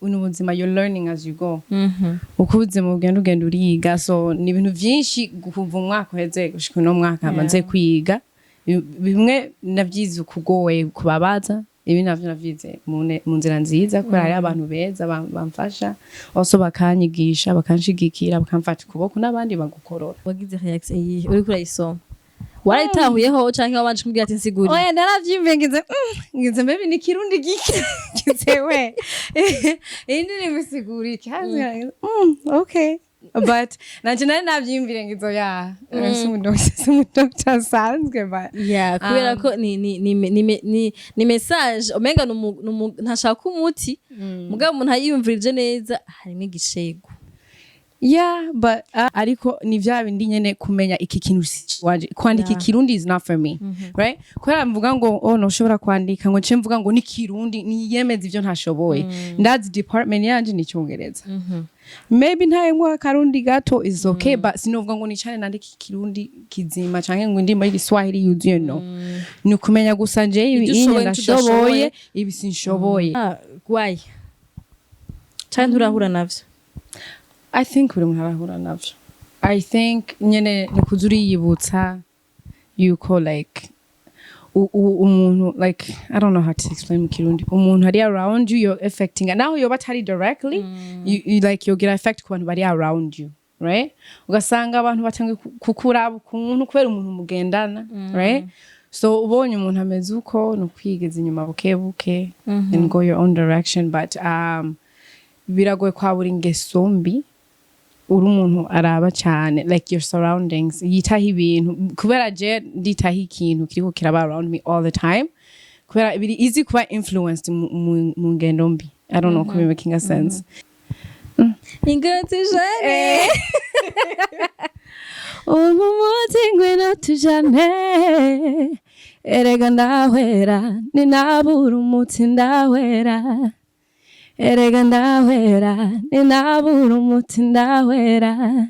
N'ubuzima, you're learning as you go. Uko ubuzima bugenda, ugenda uriga. So ni ibintu vyinshi kuva umwaka uheze gushika uno mwaka maze kwiga. Bimwe navyize ukugoye kubabaza, ibi navyo navyize mu nzira nziza, kubera hariho abantu beza bamfasha also, bakanyigisha, bakanshigikira, bakamfata ukuboko, n'abandi bagukorora. Wagize reaction iyihe uriko urayisoma? Warayitahuyeho canke wabanje kumubwira ati nsigurire? Oya, naravyimviye, ngize ngize maybe ni Kirundi gike, ngize we iyi ndirimbo isigura iki? Okay, but nanje nari navyiyumvire, ngizo ya si umudokita asanzwe, but Yeah, kubera ko ni message umenga ntashaka umuti, mugabo umuntu ayiyumvirije neza harimo igishego. Yeah, but ariko ni vya bindi nyene, kumenya iki kintu si wanje. Kwandika Ikirundi is not for me, right? Kubera mvuga ngo oh, noshobora kwandika ngo nce mvuga ngo ni Kirundi, niyemeza ivyo ntashoboye. Ndazi department yanje ni Icyongereza. Maybe ntayemwo akarundi gato is okay, but sinovuga ngo nicane nandika Ikirundi kizima canke ngo indirimbo y'Igiswahili yuzuye. No, ni ukumenya gusa nje ibi Ibyo inye ushoboye n'ibyo ndashoboye, udashoboye. ibi sinshoboye. Ah, why canke nturahura navyo? I think buri muntu arahura navyo. I think nyene ni kuza uriyibutsa yuko like umuntu, like, I don't know how to explain mu Kirundi, umuntu ari around you, you're affecting, naho yoba atari directly, you like yogira effect ku bantu bari around you, right? Ugasanga abantu batangiye kukuraba ukuntu kubera umuntu mugendana, right? So ubonye umuntu ameze uko, ni ukwigeza inyuma buke buke and go your own direction. But biragoye kwabura ingeso mbi uri umuntu araba cyane like your surroundings, yitaho ibintu, kubera je nditaho ikintu kiriko kiraba around me all the time, kubera biri easy kuba influenced mu ngendo mbi. I don't know ko making a sense. Ingo tujane. Umuti ngwino tujane, erega ndahwera, ninabura umuti ndahwera, erega ndahwera, ninabura umuti ndahwera.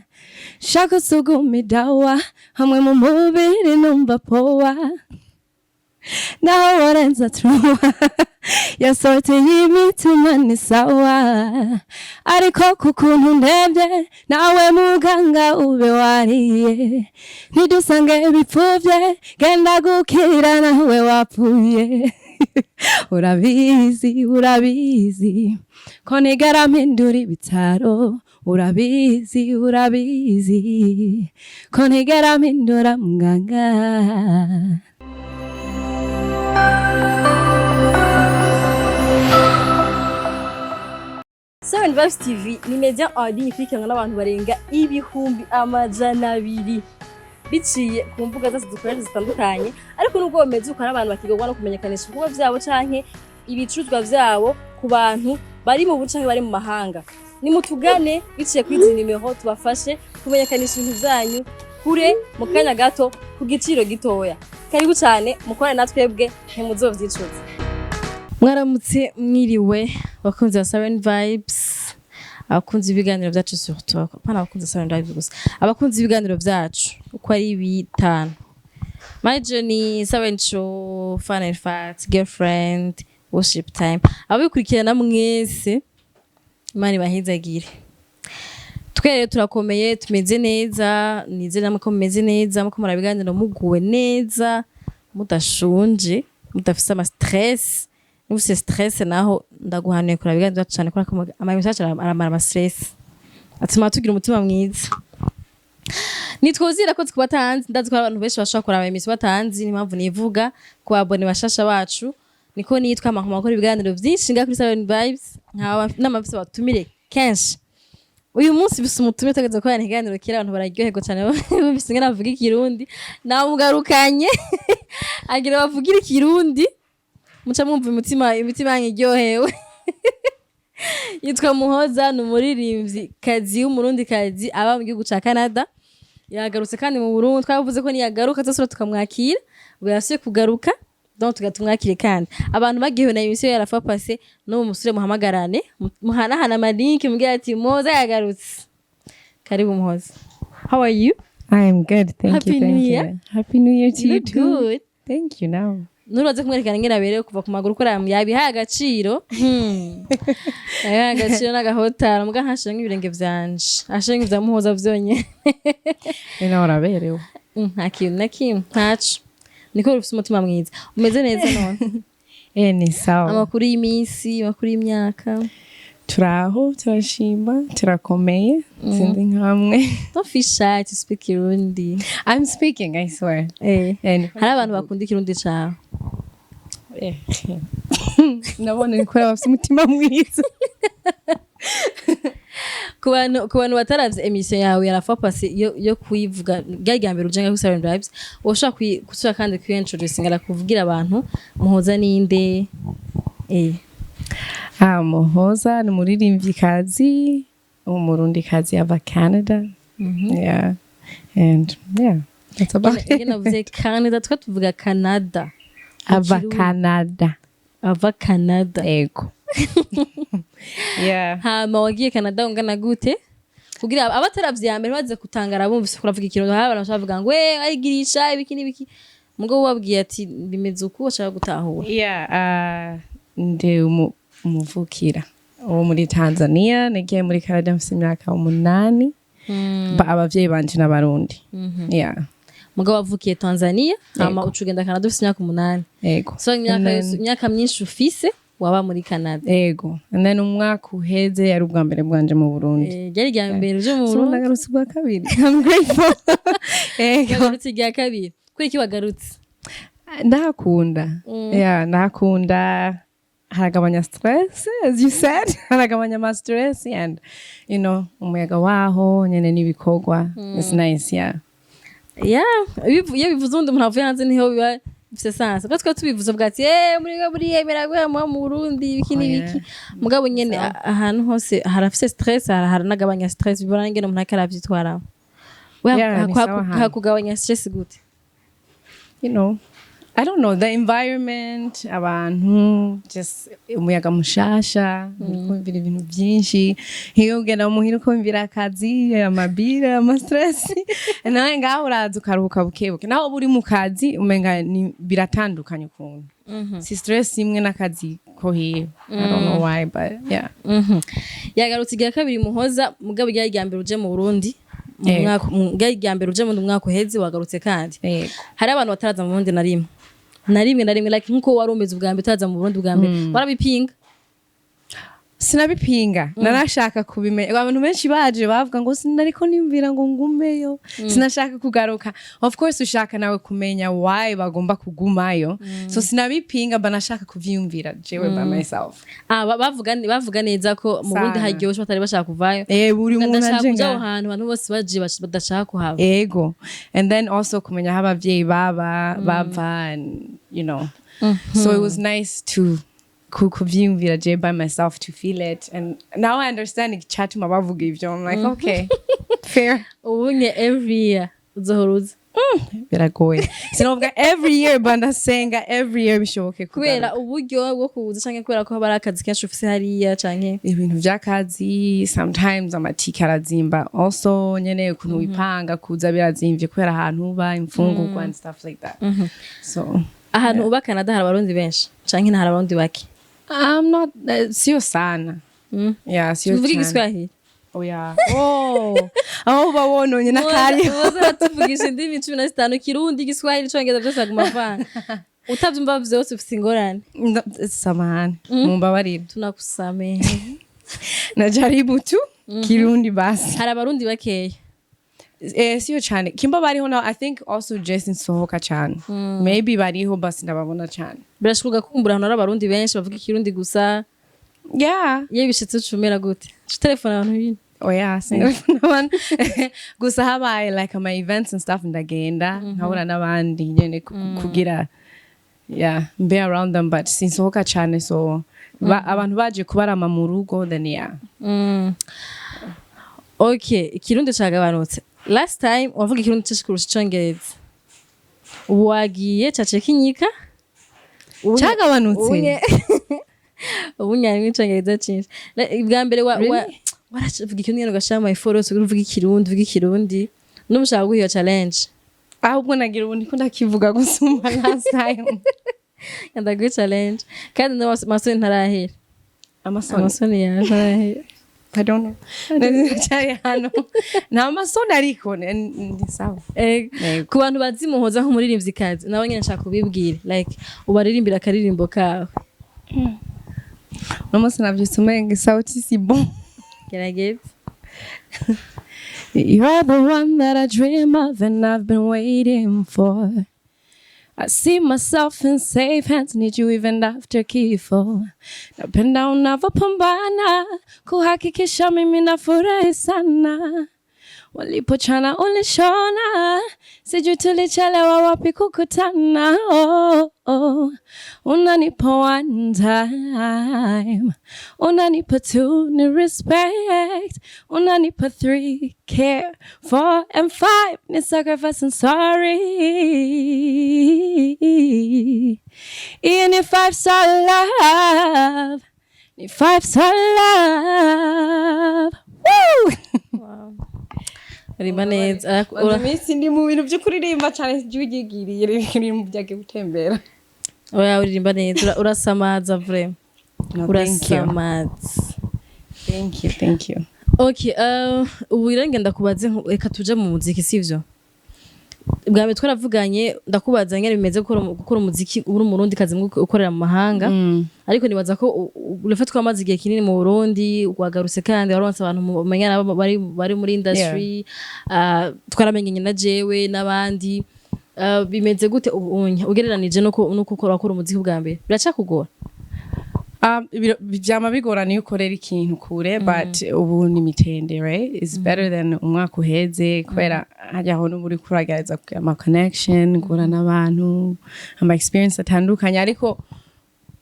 Shaka usuguma idawa hamwe mu mubiri, numva powa naho warenza truwa yasorte y'imitima ni sawa, ariko ku kuntu ndebye nawe muganga ube wariye, ntidusange bipfuvye, genda gukira nawe wapfuye. Urabizi, urabizi ko nigera mpindura ibitaro, urabizi, urabizi ko ntigera mpindura muganga. Seven Vibes TV ni media en ligne ikurikiranwa n'abantu barenga 200,000,000 biciye ku mbuga zose dukoresha zitandukanye. Ariko nubwo bameze uko, hari abantu bakigorwa no kumenyekanisha ibikorwa vyabo canke ibicuruzwa vyabo ku bantu bari mu buce canke bari mu mahanga. Nimutugane biciye kuri izi nimero, tubafashe kumenyekanisha ibintu vyanyu kure mu kanya gato ku giciro gitoya. Karibu cane, mukorane na twebwe, ntimuzovyicuza. Mwaramutse, mwiriwe bakunzi ba Seven Vibes, abakunzi b'ibiganiro byacu, surtout apana abakunzi ba Seven Vibes gusa, abakunzi b'ibiganiro byacu uko ari bitanu. My Journey, Seven Show, Fun and Facts, Girlfriend, Worship Time, ababikurikirana mwese, Imana ibahezagire. Twe rero turakomeye, tumeze neza, nizere namwe ko mumeze neza, muko murabiganiro muguwe neza, mudashonje, mudafise ama stress. Niba ufise stress naho, ndaguhanuye kuraba ibiganiro byacu cane, kubera ko ama message aramara ama stress, atuma tugira umutima mwiza. Nitwuzira ko twubatanzi, ndazi ko hari abantu benshi bashobora kuraba émission batanzi, niyo mpamvu nivuga ku babone bashasha bacu. Niko nitwa Makoma, gukora ibiganiro vyinshi ngaha kuri Seven Vibes, nkaba n'amafise batumire kenshi. Uyu munsi bise umutumire tugeze gukorana ikiganiro kera, abantu bararyoherwa cyane bumvise ingene avuga Ikirundi. Namugarukanye agira bavugire Ikirundi, muca mwumva imitima yanyu iryohewe. Yitwa Muhoza, ni umuririmbyi kazi w'Umurundi kazi aba mu gihugu ca Canada. Yagarutse kandi mu Burundi. Twavuze ko niyagaruka tuzosubira tukamwakira, ubu yasubiye kugaruka, donc tugatumwakire. Kandi abantu bagiwe na émission yarafa passé no musubire muhamagarane, muhanahana ama link, mubwire ati Muhoza yagarutse. Karibu Muhoza, how are you? I am good, thank Happy you, thank New Year. you. Happy New Year to You you look too. good. Thank you now. Nubaze kumwerekana ingene aberewe kuva ku maguru, ko yabihaye agaciro. Yabihaye agaciro n'agahotara, muga ntashire nk'ibirenge vyanje, ashire nk'ivya Muhoza vyonyene. Nawe uraberewe. Nta kintu na kimwe, ntaco. Niko ufise umutima mwiza. Umeze neza none? Ni sawa. Amakuru y'iminsi, amakuru y'imyaka? Turaho, turashima, turakomeye, sinzi nkamwe. Don't feel shy to speak Kirundi. I'm speaking, I swear. Hari abantu bakunda Ikirundi cawe. Nabone ni kubera bafite umutima mwiza. Ku bantu bataravye émission yawe ya la fois passée yo kuyivuga, ryari rya mbere uje nka Siren Vibes, woshobora gusubira kandi kuyi-introducinga, kuvugira abantu Muhoza ninde? Ah, Muhoza ni umuririmvyikazi, umurundikazi ava Canada. Yeah, and yeah, that's about it. Ingene navuze Canada, twe tuvuga Canada. Ava Kirundi. Canada. Ava Canada. Ego, yeah. Hama wagiye Canada ungana gute, kugira abataravye ya mbere baze kutangara bumvise kuravuga Ikirundi? Hari abantu bashobora kuvuga ngo ayigirisha ibiki n'ibiki, mugabo wabwiye ati bimeze uku, bashaka gutahura. Yeah, ndi umuvukira wo muri Tanzania. Nagiye muri Canada mfise imyaka 8. Ba abavyeyi banje n'Abarundi, yeah. Mugabo wavukiye Tanzania, hama Yego. uca ugenda Canada ufise imyaka 8? Ego. So imyaka And then- yose, imyaka myinshi ufise waba muri Canada? Ego, and then umwaka uheze yari ubwa mbere bwanje mu Burundi. Ryari rya mbere uje mu So Burundi? ndagarutse ubwa kabiri, I'm grateful, ego. Wagarutse irya kabiri kubera iki wagarutse? Ndahakunda, yeah, ndahakunda. Haragabanya stress, as you said, haragabanya ama stress and umuyaga waho nyene n'ibikorwa, it's nice, yeah. Yeah, iyo bivuze undi umuntu avuye hanze niho biba bifise sens, kuko twe tubivuze bwa ati muri muri yemera guhera muba mu Burundi, ibiki n'ibiki. Mugabo nyene ahantu hose harafise stress, haranagabanya stress, bibona ingene umuntu ariko aravyitwaramo. We Yeah, ni sawa hano. Hakugabanya stress gute? I don't know, the environment, abantu, just umuyaga mushasha, ukumvira ibintu byinshi. Iyo ugenda muhira ukumvira akazi, amabira, ama stress. Nawe ngaho uraza ukaruhuka buke buke. Naho uba uri mu kazi umenga ni biratandukanye ukuntu. Si stress imwe n'akazi ko hiyo. I don't know why, but yeah. Yagarutse irya kabiri Muhoza, mugabo ryari irya mbere uje mu Burundi mu Yego. mwaka, ryari irya mbere uje mu mwaka uheze, wagarutse kandi. Yego. Hari abantu bataraza mu Burundi na rimwe na rimwe na rimwe, like nkuko wari umeze ubwa mbere utaza mu Burundi ubwa mbere, warabipinga? Sinabipinga, narashaka kubimenya. Abantu benshi baje bavuga ngo sinariko nimvira ngo ngumeyo, sinashaka kugaruka. Of course ushaka nawe kumenya why bagomba kugumayo, so sinabipinga, but nashaka kuvyiyumvira jewe by myself. Ah, bavuga neza ko mu Burundi Sana. haryoshe, batari bashaka kuvayo. Buri muntu Ndashaka aje kuja aho ngaha. hantu abantu bose baje badashaka kuhaba. Ego, and then also kumenya aho abavyeyi baba bava and so it was nice to kuvyiyumvira je by myself, to feel it, and now I understand icatuma bavuga ivyo. I'm like, okay, fair. Ubunye every year uzohora uza? Biragoye, sinovuga every year, but ndasenga every year bishoboke Kubera kugaruka. uburyo bwo kuza canke kubera ko haba hari akazi kenshi ufise hariya, canke? Ibintu vy'akazi, sometimes amatike arazimba, also nyene ukuntu wipanga kuza birazimvye kubera ahantu uba, imfungurwa and stuff like that, so. Ahantu uba Canada hari Abarundi benshi canke hari Abarundi bake? I'm not sio sana. Yeah, sio Tuvuge cyane. Igiswahili? Oya, oh, aho uba wononye n'akariho. Muze tuvugisha indimi 15: Kirundi, Igiswahili, Icongereza, byose aguma avanga. Utavyumva vyose ufise ingorane. Samahani, mumbabarire. Tunakusamehe. Najaribu tu Kirundi basi. Hari Abarundi bakeya? Sio cyane. Kimba bariho now, I think also Jason sohoka cyane. Maybe bariho, basi ndababona cyane. Birashoboka ugakumbura ahantu hari Abarundi benshi bavuga Ikirundi gusa? Yeah. Iyo bishitse ucumera gute? Uca telefone abantu bino? Oya, sintelefone abantu. Gusa habaye like ama events and stuff, ndagenda nkahura n'abandi nyene kugira, yeah, be around them, but sinsohoka cyane, so abantu baje kubarama mu rugo, then yeah. Okay, Ikirundi cagabanutse. Last time wavuga Ikirundi cinshi kurusha Icongereza, ubu wagiye cace kinyika. Cagabanutse? Ubunye harimwo Icongereza cinshi. Bwa mbere Really? waravuga Ikirundi nyene, ugashira ama effort yose kugira uvuge Ikirundi, uvuge Ikirundi. N'ubu ushaka guha iyo challenge? Ahubwo nagira ubu ndiko ndakivuga gusumba last time. Ndaguhe challenge kandi n'amasoni ntarahera. Amasoni? Amasoni yawe ntarahera. I don't know, cyari hano nta masoni, ariko ni sawa. Yego. Ku bantu bazi Muhoza nk'umuririmvyikazi, nawe nyene nshaka kubibwira, like, ubaririmbira akaririmbo kawe. Uno munsi navyutse umenga isauti si bon. Gerageza. You're the one that I dream of and I've been waiting for. I see myself in safe hands, need you even after kifo. Napenda unavyopambana kuhakikisha mimi nafurahi sana. Walipochana ulishona, sijui tulichelewa wapi kukutana. Oh. Unanipa one time, unanipa two ni respect, unanipa three care, four and five ni sacrifice and sorry. Iyi ni five star love, ni five star love. Woo! Uririmba neza. Maze iminsi ndi mu bintu byo kuririmba cyane, ijwi ryigiriye riri mu byagiye gutembera. Oya, uririmba neza. Urasamaza vraiment. No, thank you. Urasamaza. Thank you, thank you. Okay, ubu rero ngenda kubaze, reka tuje mu muziki, sivyo? Bwa mbere twaravuganye, ndakubaza ngene bimeze gukora umuziki uri umurundi kazi ukorera mu mahanga, ariko nibaza ko uretse twamaze igihe kinini mu Burundi, wagarutse kandi waronse abantu mumenya nabo bari muri industry, twaramenyanye na jewe n'abandi. Bimeze gute ubu unya ugereranije nuko wakora umuziki bwa mbere? Biracakugora? Vyama bigorana iyo ukorera ikintu kure, but ubu ni mitende, right? Is better than umwaka uheze, kubera hajyaho n'ubu uriko uragerageza kugira ama connection, guhura n'abantu, ama experience atandukanye, ariko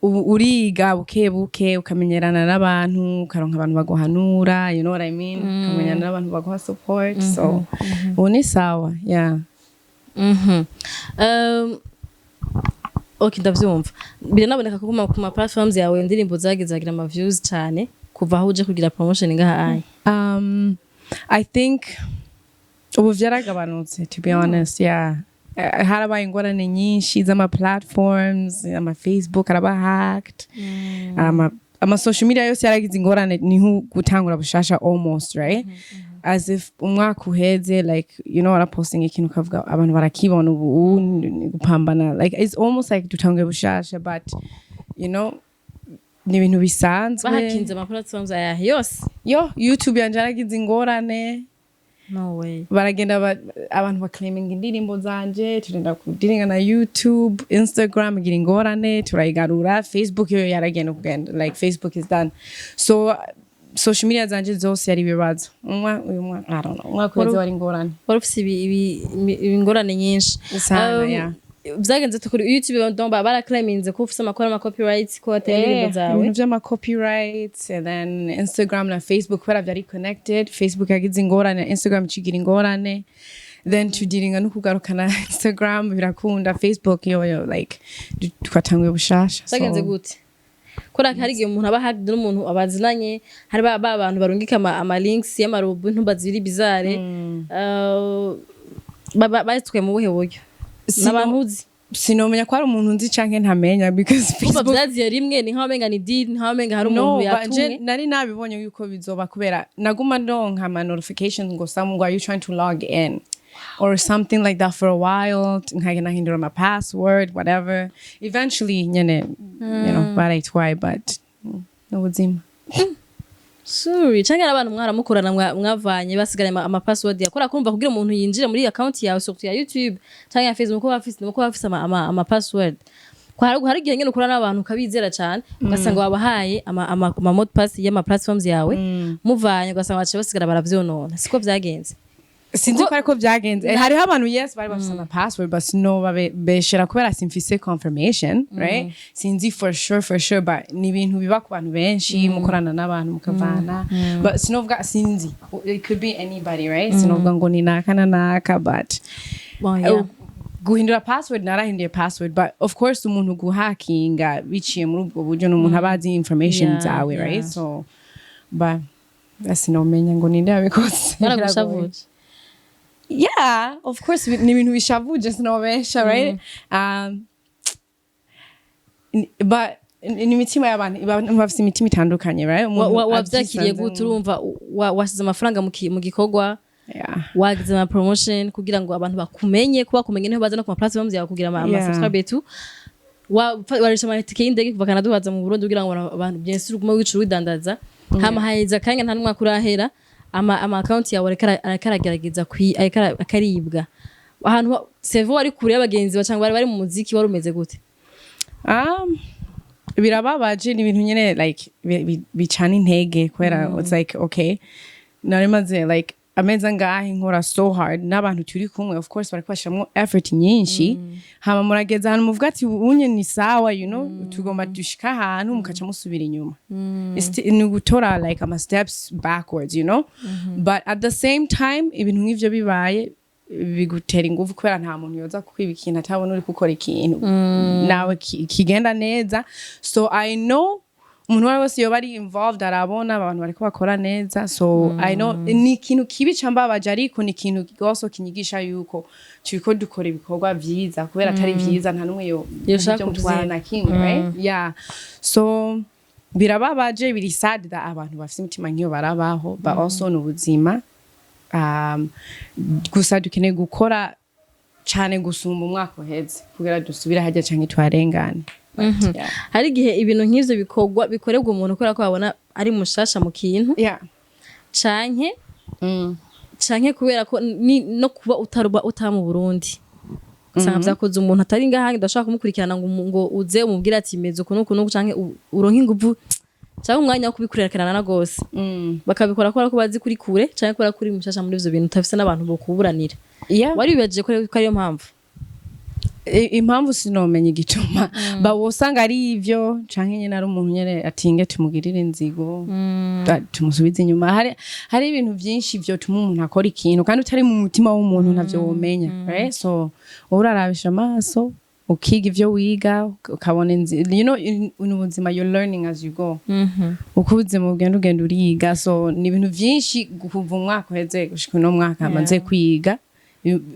ubu uriga buke buke, ukamenyerana n'abantu, ukaronka abantu baguhanura, you know what I mean, ukamenyana n'abantu baguha support, so ubu ni sawa, yeah. Ok, ndavyumva. Biranaboneka ko ku ma platforms yawe indirimbo zagize zagira ama views cyane kuva aho uje kugira promotion ngaha aya. I think ubu vyaragabanutse, to be honest, yeah. Harabaye ingorane nyinshi z'ama platforms, ama Facebook araba hacked, ama social media yose yaragize ingorane, niho gutangura bushasha almost, right? As if umwaka uheze, like, waraposting ikintu ukavuga abantu barakibona, ubu ni gupambana, like, it's almost like dutanguye bushasha, but ni ibintu bisanzwe. Bahakinze ama platforms aya yose? Yo, YouTube yanje yaragize ingorane. No way. Baragenda abantu baclaiminga indirimbo zanje, turenda kudiringa na YouTube, Instagram igira ingorane, turayigarura, Facebook yo yaragenda kugenda, like, Facebook is done. So social media zanje zose yari ibibazo. Uyu mwaka, I don't know, umwaka uheze wari ingorane. Wari ufise ingorane nyinshi. Sana, yeah. Vyagenze kuri YouTube? Donc baraclaiminze ko ufise amakuru ama copyrights, ko wateye indirimbo zawe? Ibintu vy'ama copyrights, and then Instagram na Facebook, kubera vyari connected, Facebook yagize ingorane, Instagram ikigira ingorane, then tudiringa no kugarukana Instagram, birakunda, Facebook yo like twatanguye bushasha. Vyagenze gute? Kubera hari igihe umuntu aba hacked n'umuntu abazinanye, hari ba bantu barungika ama links y'amarobo ntumbazi biri bizarre. Bayitwaye mu buhe buryo? N'abantu uzi? Sinomenya ko ari umuntu nzi canke ntamenya, because Urumva, Facebook vyaziye rimwe, ni nkaho umenga ni deal, ni nkaho umenga hari No, umuntu but je yatumwe. nari nabibonye yuko bizoba, kubera naguma ndonka ama notifications ngo someone, are you trying to log in or something like that, for a while nkagenda nkahindura ama password, whatever. Eventually nyene barayitwaye, but n'ubuzima. Sorry, canke ari abantu mwaramukorana, mwavanye basigaranye ama password yakora, kumva kugira umuntu yinjire muri account yawe, surtout ya YouTube canke ya Facebook, ko bafise ama password. Ko hari igihe nyene ukora n'abantu ukabizera cane, ugasanga wabahaye ama mot de passe y'ama platforms yawe, muvanye ugasanga baciye basigara baravyonona. Siko vyagenze? Sinzi ko ariko byagenze. Hariho abantu, yes, bari bafise ama password, but sinobabeshera kubera simfise confirmation, right? Sinzi for sure, for sure, but ni ibintu biba ku bantu benshi, mukorana n'abantu mukavana, but sinovuga, sinzi, it could be anybody, right? Sinovuga ngo ni naka na naka, but Bon, yeah. Guhindura password, narahinduye password, but of course umuntu guhakinga biciye muri ubwo buryo ni umuntu aba azi information zawe, right? So, but sinomenya ngo ninde yabikoze. Baragushavuje? Yeah, of course, ni ibintu bishavuje, sinobesha, right? But ni imitima y'abantu, abantu bafise imitima itandukanye, right? Umuntu Wavyakiriye avyisanzemwo. gute? Urumva wasize amafaranga mu gikorwa, wagize ama promotion kugira ngo abantu bakumenye, kuba bakumenye niho baza no ku ma platforms yawe kugira ama subscribe tu, warisha amatike y'indege kuva Canada baza mu Burundi kugira ngo abantu, bien sûr, ugume wicura widandaza. Hama haheze akanya, nta n'umwaka urahera, ama account yawe ariko aragerageza ariko akaribwa ahantu sevo wari kure y'abagenzi cyangwa bari mu muziki. Wari umeze gute? Birababaje, ni ibintu nyene like bicana intege kubera it's like, okay, nari maze like amezi angahe nkora so hard n'abantu turi kumwe, of course bariko bashiramwo effort nyinshi, hama murageza ahantu muvuga ati unye ni sawa, tugomba dushika ahantu, mukaca musubira inyuma. Ni gutora like ama steps backwards, but at the same time ibintu nk'ivyo bibaye bigutera ingufu kubera nta muntu yoza kukwiba ikintu atabona uri gukora ikintu nawe kigenda neza. So I know umuntu uwo ari wese yoba ari involved arabona abantu bariko bakora neza. So I know ni ikintu kibi cambabaje, ariko ni ikintu also kinyigisha yuko turiko dukora ibikorwa vyiza, kubera atari vyiza nta n'umwe yo Yoshaka ivyo mutwara kuvyina. na kimwe, right? Yeah, so birababaje, biri sad that abantu bafise imitima nk'iyo barabaho, but also ni ubuzima. Gusa dukeneye gukora cane gusumba umwaka uheze kugira dusubire harya canke tuharengane. But, yeah. Hari igihe ibintu nk'ivyo bikorwa, bikorerwa umuntu kubera ko babona ari mushasha mu kintu, canke canke kubera ko ni no kuba utaruba utaba mu Burundi, usanga vyakoze umuntu atari ngaha, udashobora kumukurikirana ngo uze umubwire ati meze uku n'uku n'uku, canke uronke inguvu canke umwanya wo kubikurikirana na gose. Bakabikora kubera ko bazi kuri kure canke kubera ko uri mushasha muri ivyo bintu, utafise n'abantu bokuburanira. Wari wibajije ko ariyo mpamvu? Impamvu sinomenya igituma, ba wosanga ari ivyo canke nyene ari umuntu nyene atinge tumugirire inzigo, tumusubize inyuma. Hari ibintu vyinshi vyotuma umuntu akora ikintu, kandi utari mu mutima w'umuntu ntavyo womenya, right? So wowe urarabisha amaso, ukiga ivyo wiga, ukabona in ubuzima you're learning as you go. Uko ubuzima bugenda, ugenda uriga. So ni ibintu vyinshi kuva umwaka uheze gushika uno mwaka maze kwiga.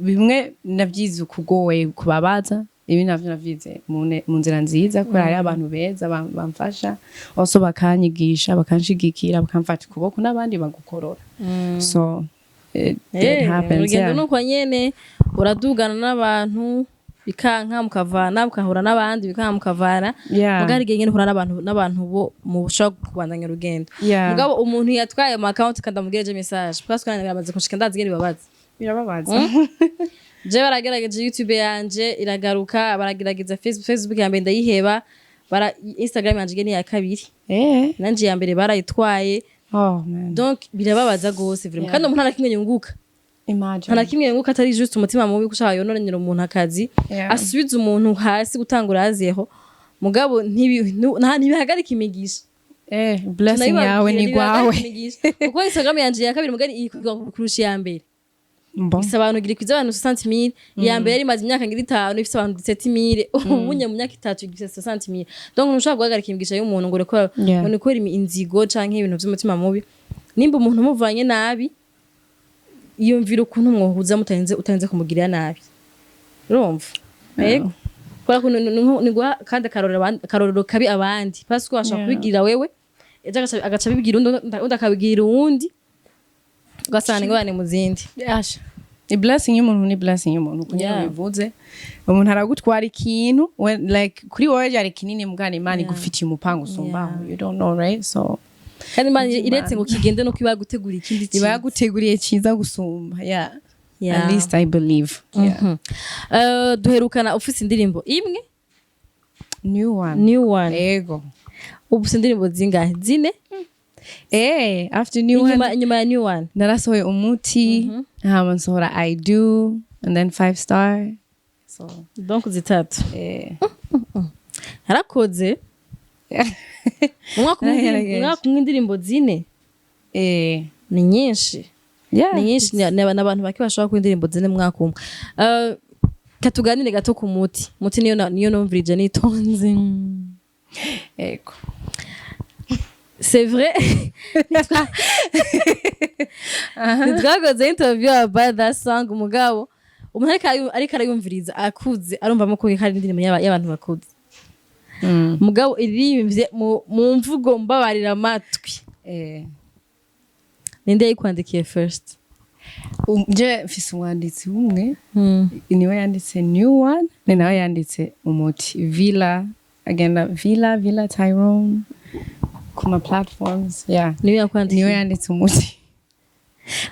Bimwe navyize ukugoye kubabaza, ibi navyo navyize mu nzira nziza, kubera hariho abantu beza bamfasha also, bakanyigisha, bakanshigikira, bakamfata ukuboko, n'abandi bagukorora. So it happens. Urugendo nuko nyene uradugana n'abantu bikanka, mukavana, mukahura n'abandi bikanka, mukavana. Mugabo hari igihe nyene uhura n'abantu bo mushobora kubandanya urugendo. Mugabo umuntu yatwaye ama account, kandi amubwire message parce que biramaze kunshika, ndazi ingene bibabaza. Birababaza. Je baragerageje YouTube yanje iragaruka, baragerageza Facebook ya mbere ndayiheba, bara Instagram yanje ni iya kabiri. Nanje iya mbere barayitwaye. Oh man. Donc birababaza gose vraiment. Kandi umuntu nta na kimwe yunguka. Imagine. Nta na kimwe yunguka atari juste umutima mubi, gushaka yonoranira umuntu akazi, asubiza umuntu hasi gutangura azeho. Mugabo ntibihagarika imigisha. Blessing yawe ni Ntibihagarika gwawe. imigisha. Kuko Instagram yanje ya kabiri mugari iri kurusha iya mbere. Bon. Ifise abantu, igira ikwiza abantu 60,000. Iya mbere yari imaze imyaka ngira 5 ifise abantu 17,000, ubunye mu myaka 3 ifise 60,000. Donc ntushobora guhagarika imigisha y'umuntu ngo ureke ngo ni kubera inzigo canke ibintu vy'umutima mubi. Nimba umuntu muvanye nabi, yumvira ukuntu mwohuza mutarinze utarinze kumugirira nabi, urumva? Yego, kubera ko ni guha kandi akarorero kabi abandi, parce que ashobora kubigirira wewe, ejo agaca abibwira undi, undi akabibwira uwundi, ugasanga ingorane mu zindi. Asha. Ni blessing y'umuntu, ni blessing y'umuntu kugira bivuze umuntu aragutwara ikintu when, like, kuri wowe byari kinini, mugana Imana igufitiye umupango usumbaho. You don't know, right? So Kandi Imana iretse ngo kigende no kuba yagutegura ikindi iba kintu. yaguteguriye cyiza gusumba, yeah. At least I believe, yeah. Duherukana ufise indirimbo imwe. New one. New one. Ego. Ubu ufise indirimbo zingahe? Zine? After new one. Inyuma ya new one. Narasohoye umuti, hama nsohora I Do, and then five star, so Donc zitatu. Harakoze mu mwaka umwe. Naragerageza. Mu mwaka umwe indirimbo zine ni nyinshi. Ni nyinshi, ni abantu bake bashobora kuba indirimbo zine mu mwaka umwe. Katuganire gato ku muti. Muti niyo niyo numvirije nitonze. Ego. C'est vrai, ntitwakoze interview about that song. Umugabo umuntu ariko arayumviriza akuze, arumvamo ko hari indirimbo y'abantu bakuze. Mugabo iririmbye mu mvugo mbabarira amatwi. Ninde yayikwandikiye first? Je mfise umwanditsi umwe, niwe yanditse New One, ni nawe yanditse Umuti. Villa, agenda Villa, Villa Tyrone ku ma platforms, yeah. Niwe yakwandikiye? Niwe yanditse Umuti,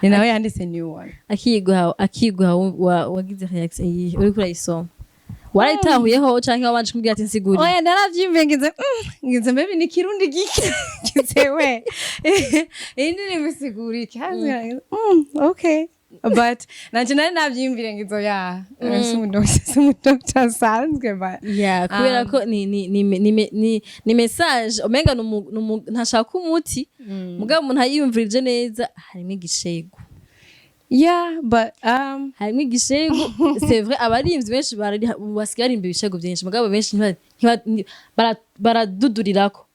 ni nawe yanditse New One. Akiguha wagize reaction iyihe uriko urayisoma? Warayitahuyeho canke wabanje kumubwira ati nsigurire? Oya, naravyimviye, ngize ngize maybe ni Kirundi gike, ngize we iyi ndirimbo isigura iki? Okay, but nanje nari navyiyumvire, ngizo ya si umudokita asanzwe, but Yeah, kubera ko ni message umenga ntashaka umuti, mugabo umuntu ayiyumvirije neza harimo igishego. Yeah, but Harimo igishego, c'est vrai. Abarimvyi benshi basigaye barimba ibishego byinshi, mugabo benshi baradudurirako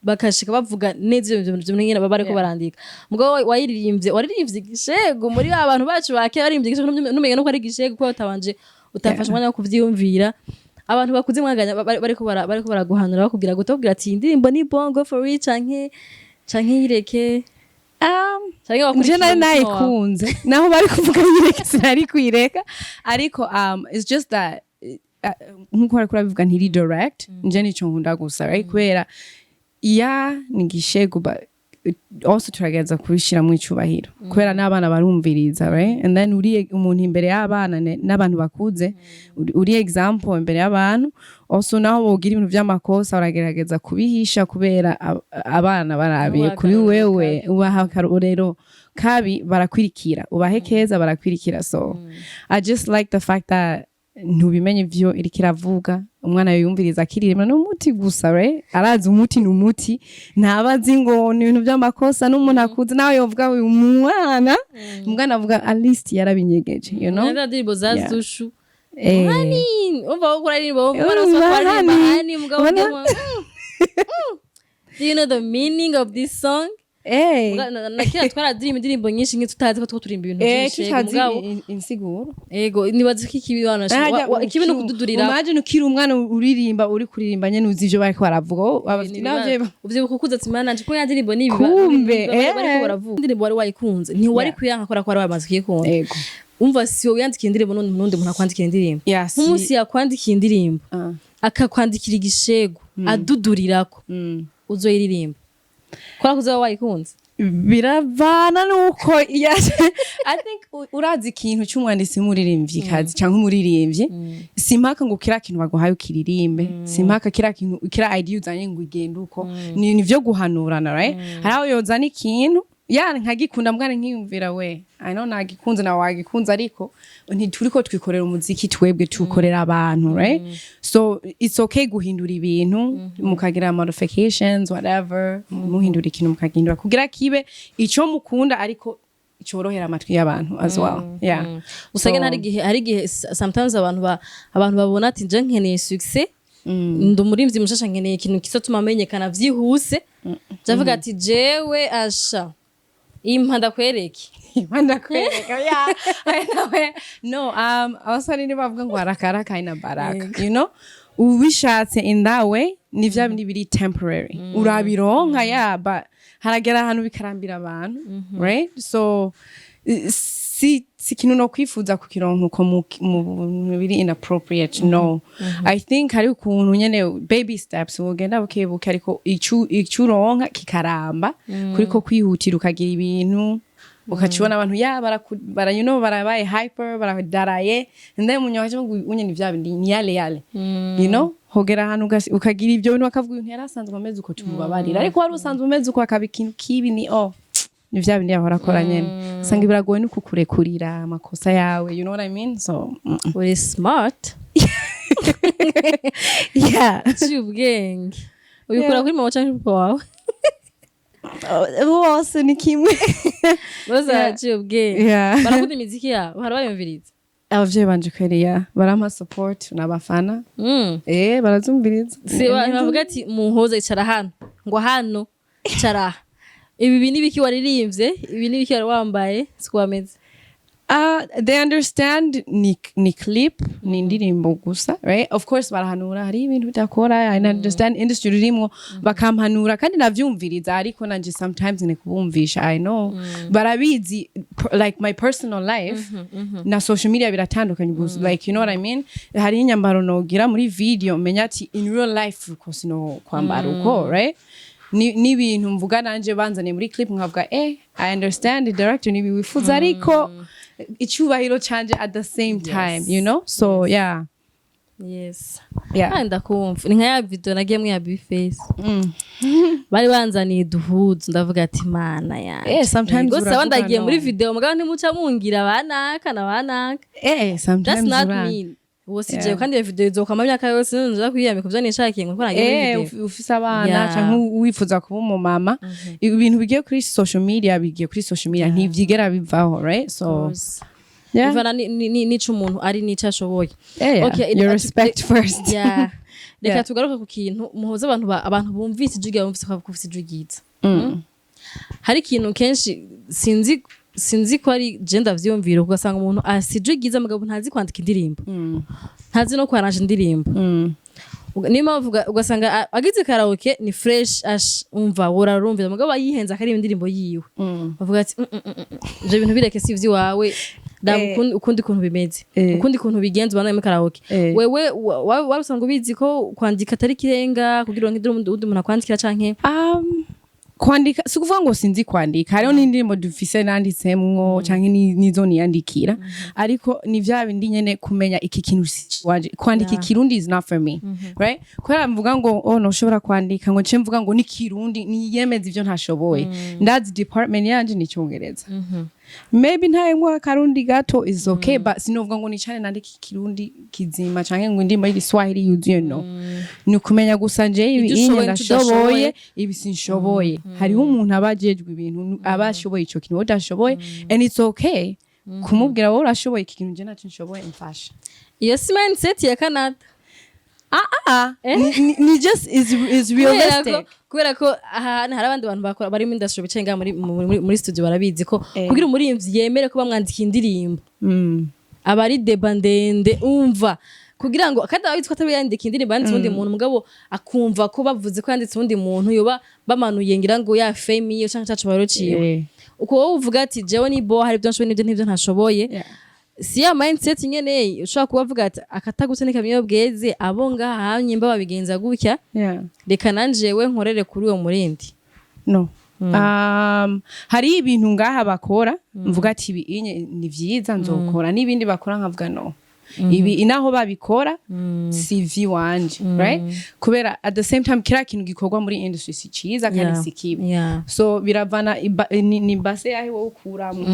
bakashika bavuga neza ivyo bintu nyene baba bariko barandika. Mugabo wayiririmbye, waririmbye igishego muri ba bantu bacu ba kera baririmbye igishego, numenya nuko ari igishego kuko utabanje utafashe umwanya wo kuvyiyumvira. Abantu bakuze mwaganya bariko baraguhanura, bakubwira gute? Bakubwira ati iyi ndirimbo ni bon, go for it, canke yireke, canke nje wakurikije nari umutima wawe? Nayikunze, naho bari kuvuga yireke sinari kuyireka, ariko it's just that nkuko bariko urabivuga, ntiri direct. Nje nico nkunda gusa, right? Kubera ya ni igishego, but also turagerageza kubishiramo icubahiro kubera n'abana barumviriza, right? And then uri umuntu imbere y'abana n'abantu bakuze, uri example imbere y'abantu. Also naho wogira ibintu vy'amakosa, uragerageza kubihisha kubera abana barabiye Ubaha kuri akarorero wewe. kabi. Ubaha akarorero kabi, barakwirikira. Ubahe keza, barakwirikira. So I just like the fact that ntubimenye ivyo iriko iravuga. Umwana yumviriza akiririmba ni umuti gusa, right? Arazi umuti ni umuti, ntabazi ngo ni ibintu by'amakosa. N'umuntu akuze nawe yovuga uyu mwana avuga at least yarabinyegeje, you know? Nta ndirimbo za Zushu. Eh. Honey, umva ko kuririmba, wumva Urumva, barasoma kuririmba honey. honey, mugabo do you know the meaning of this song? Eh. Na kera twaradirimba indirimbo nyinshi nke tutazi ko two turimba ibintu Eh, byinshi. tutazi mugabo insiguro. Ego, nibaza ko ikibi wana ikibi no kududurira. Imagine ukiri umwana uririmba, uri kuririmba nyene uzi ivyo bariko baravuga. Oh, abafite n'abavyeyi Uvyibuka ukuze ati mana nje ko ya ndirimbo ni ibi Kumbe, bariko eh. baravuga. Indirimbo wari wayikunze, ntiwari kuyanka kubera ko wari wamaze kuyikunda. Ego. Umva, si wowe yandikiye indirimbo, n'undi muntu akwandikiye indirimbo. Yeah, Nk'umunsi yakwandikiye indirimbo, akakwandikira igishego adudurirako, uzoyiririmba kubera ko uzaba wayikunze? Biravana nuko I think urazi ikintu cy'umwanditsi w'umuririmvyikazi cyangwa umuririmbyi, si impaka ngo kiriya kintu baguhaye ukiririmbe, si impaka kiriya kintu, kiriya idea uzanye ngo igende uko. Ni nivyo guhanurana, right? Hari aho yozana ikintu ya nkagikunda, mbwana nkiyumvira we, I know nagikunze nawe wagikunze, ariko ntituriko twikorera umuziki twebwe, tukorera abantu, right? So it's okay guhindura ibintu, mukagira modifications, whatever, muhindura ikintu, mukagihindura kugira kibe ico mukunda ariko cyorohera amatwi y'abantu as well, yeah. Usanga hari igihe sometimes abantu babona ati nje nkeneye success, ndi umurimvyi mushasha, nkeneye ikintu kizotuma amenyekana vyihuse, ndavuga ati jewe asha impa ndakwereke. Ndakwereka, yeah. I know, eh. No, abasore bavuga ngo haraka haraka haina baraka, you know? Ubishatse in that way, ni vya bindi biri temporary, urabironka, yeah, but haragera ahantu bikarambira abantu, right? So si ikintu no kwifuza kukironka uko mu bintu biri inappropriate, no. I think hari ukuntu nyene baby steps wogenda buke buke, ariko ico uronka kikaramba, kuriko kwihutira ukagira ibintu ukacibona abantu ya bara you know barabaye hyper, baradaraye, and then munyo ngo unye ni vya bindi ni yale yale, you know? Hogera ahantu ukagira ibyo bintu bakavuga ibintu yari asanzwe ameze uko, tumubabarira, ariko wari usanzwe umeze uko akaba ikintu kibi, ni oh, ni vya bindi yahora akora nyene. Usanga biragoye no kukurekurira amakosa yawe, you know what I mean? So Uri smart. Yeah. Uciye ubwenge ubikura kuri mama canke papa wawe? Bose ni kimwe. Bose baraciye ubwenge. Yeah. Barakunda imiziki yabo, hari bayumviriza? Abavyeyi banje kweri ya barampa support n'abafana. Eh, barazumviriza. Si bavuga ati muhoza icara hano, ngo hano icara aha, ibi ni biki waririmbye, ibi ni biki wari wambaye, siko bameze? They understand ni clip, ni indirimbo gusa, right? Of course barahanura, hari ibintu bidakora. I understand industry rurimwo, bakampanura kandi navyumviriza, ariko nanje sometimes ni kubumvisha. I know barabizi, like my personal life na social media biratandukanye gusa, like, you know what I mean? Hari inyambaro nogira muri video, menya ati in real life uko sino kwambara uko, right? N'ibintu mvuga nanje banzaniye muri clip nkavuga: "I understand the director nibi wifuza, ariko icyubahiro canje at the same time." So yeah. Yeah. Kandi ndakumva, ni nka ya video nagiye mu ya Bface, bari banzaniye uduhuzu, ndavuga ati: "Mana yanjye." Sometimes gusa uravuga ndagiye no. muri video, mugabo ntimuca mungira banaka na banaka. Sometimes That's not uranga. me, uwo si jewe. Kandi iyo video izokama imyaka yose, nzoza kwiyambika ivyo nishakiye ngo nagiye muri video. Ufise abana canke wifuza kuba umumama, ibintu bigiye kuri social media bigiye kuri social media, ntivyigera bivaho, right? So yeah. Bivana n'ico umuntu ari n'ico ashoboye. Yeah. Okay, Your respect first. Yeah. Reka tugaruke ku kintu muhuza abantu, abantu bumvise ijwi ryawe, bumvise ko ufise ijwi ryiza. Hari ikintu kenshi, sinzi ko ari je ndavyiyumvira, ugasanga umuntu afise ijwi ryiza mugabo ntazi kwandika indirimbo, ntazi no kwaranja indirimbo. Niyo mpamvu ugasanga agize karaoke ni fresh, ash umva worarumvira, mugabo yihenze akaririmba indirimbo yiwe, bavuga ati: Ivyo bintu bireke, si ivy'iwawe, raba ukundi kuntu bimeze, ukundi kuntu bigenza, ubandanye muri karaoke." Wewe wari usanga ubizi ko kwandika atari ikirenga kugira ngo undi muntu akwandikira canke? Kwandika si ukuvuga ngo sinzi kwandika. Hariho n'indirimbo dufise nanditsemwo canke nizo niyandikira, ariko ni vya bindi nyene, kumenya iki kintu si wanje kwandika. Ikirundi is not for me, right? Kubera mvuga ngo oh, noshobora kwandika ngo nce mvuga ngo ni Kirundi, niyemeza ivyo ntashoboye. Ndazi department yanje ni Icongereza, maybe ntayemwo akarundi gato is okay, but sinovuga ngo nicare nandike Ikirundi kizima canke ngo indirimbo y'Igiswahili yuzuye. No ni ukumenya gusa nje ibi Ibyo inye ushoboye n'icyo ndashoboye, udashoboye. ibi sinshoboye. Hariho umuntu aba ajejwe ibintu, aba ashoboye ico kintu wowe udashoboye, and it's okay kumubwira: "Wowe urashoboye iki kintu, nje naco nshoboye, mfasha." Iyo si mindset ya Canada? Ah ah, ni just is realistic. Kubera ko ahantu hari abandi bantu bakora bari mu industry bicaye ngaha muri studio, barabizi ko kugira umuririmbyi yemere ko bamwandika indirimbo aba ari débat ndende, umva, kugira ngo, kandi ababizi ko atari we yandika indirimbo, yanditse uwundi muntu, mugabo akumva ko bavuze ko yanditse uwundi muntu yoba bamanuye ngira ngo ya fame yiwe canke cacu barociwe. Uko wowe uvuga ati: "Jewe ni bo hari ibyo nshoboye n'ibyo n'ibyo ntashoboye." Si ya mindset nyene ushobora kuba avuga ati: "Akatagutse n'ikamyo bweze, abo ngaha nyimba babigenza gutya, reka nanjewe nkorere kuri uwo murindi." No, hari ibintu ngaha bakora mvuga ati: "Ibi inye ni vyiza, nzokora," n'ibindi bakora nkavuga: "No, ibi inaho babikora si wanje," right? Kubera at the same time kiriya kintu gikorwa muri industry si ciza kandi si kibi. So biravana ni base yahe wowe ukuramwo.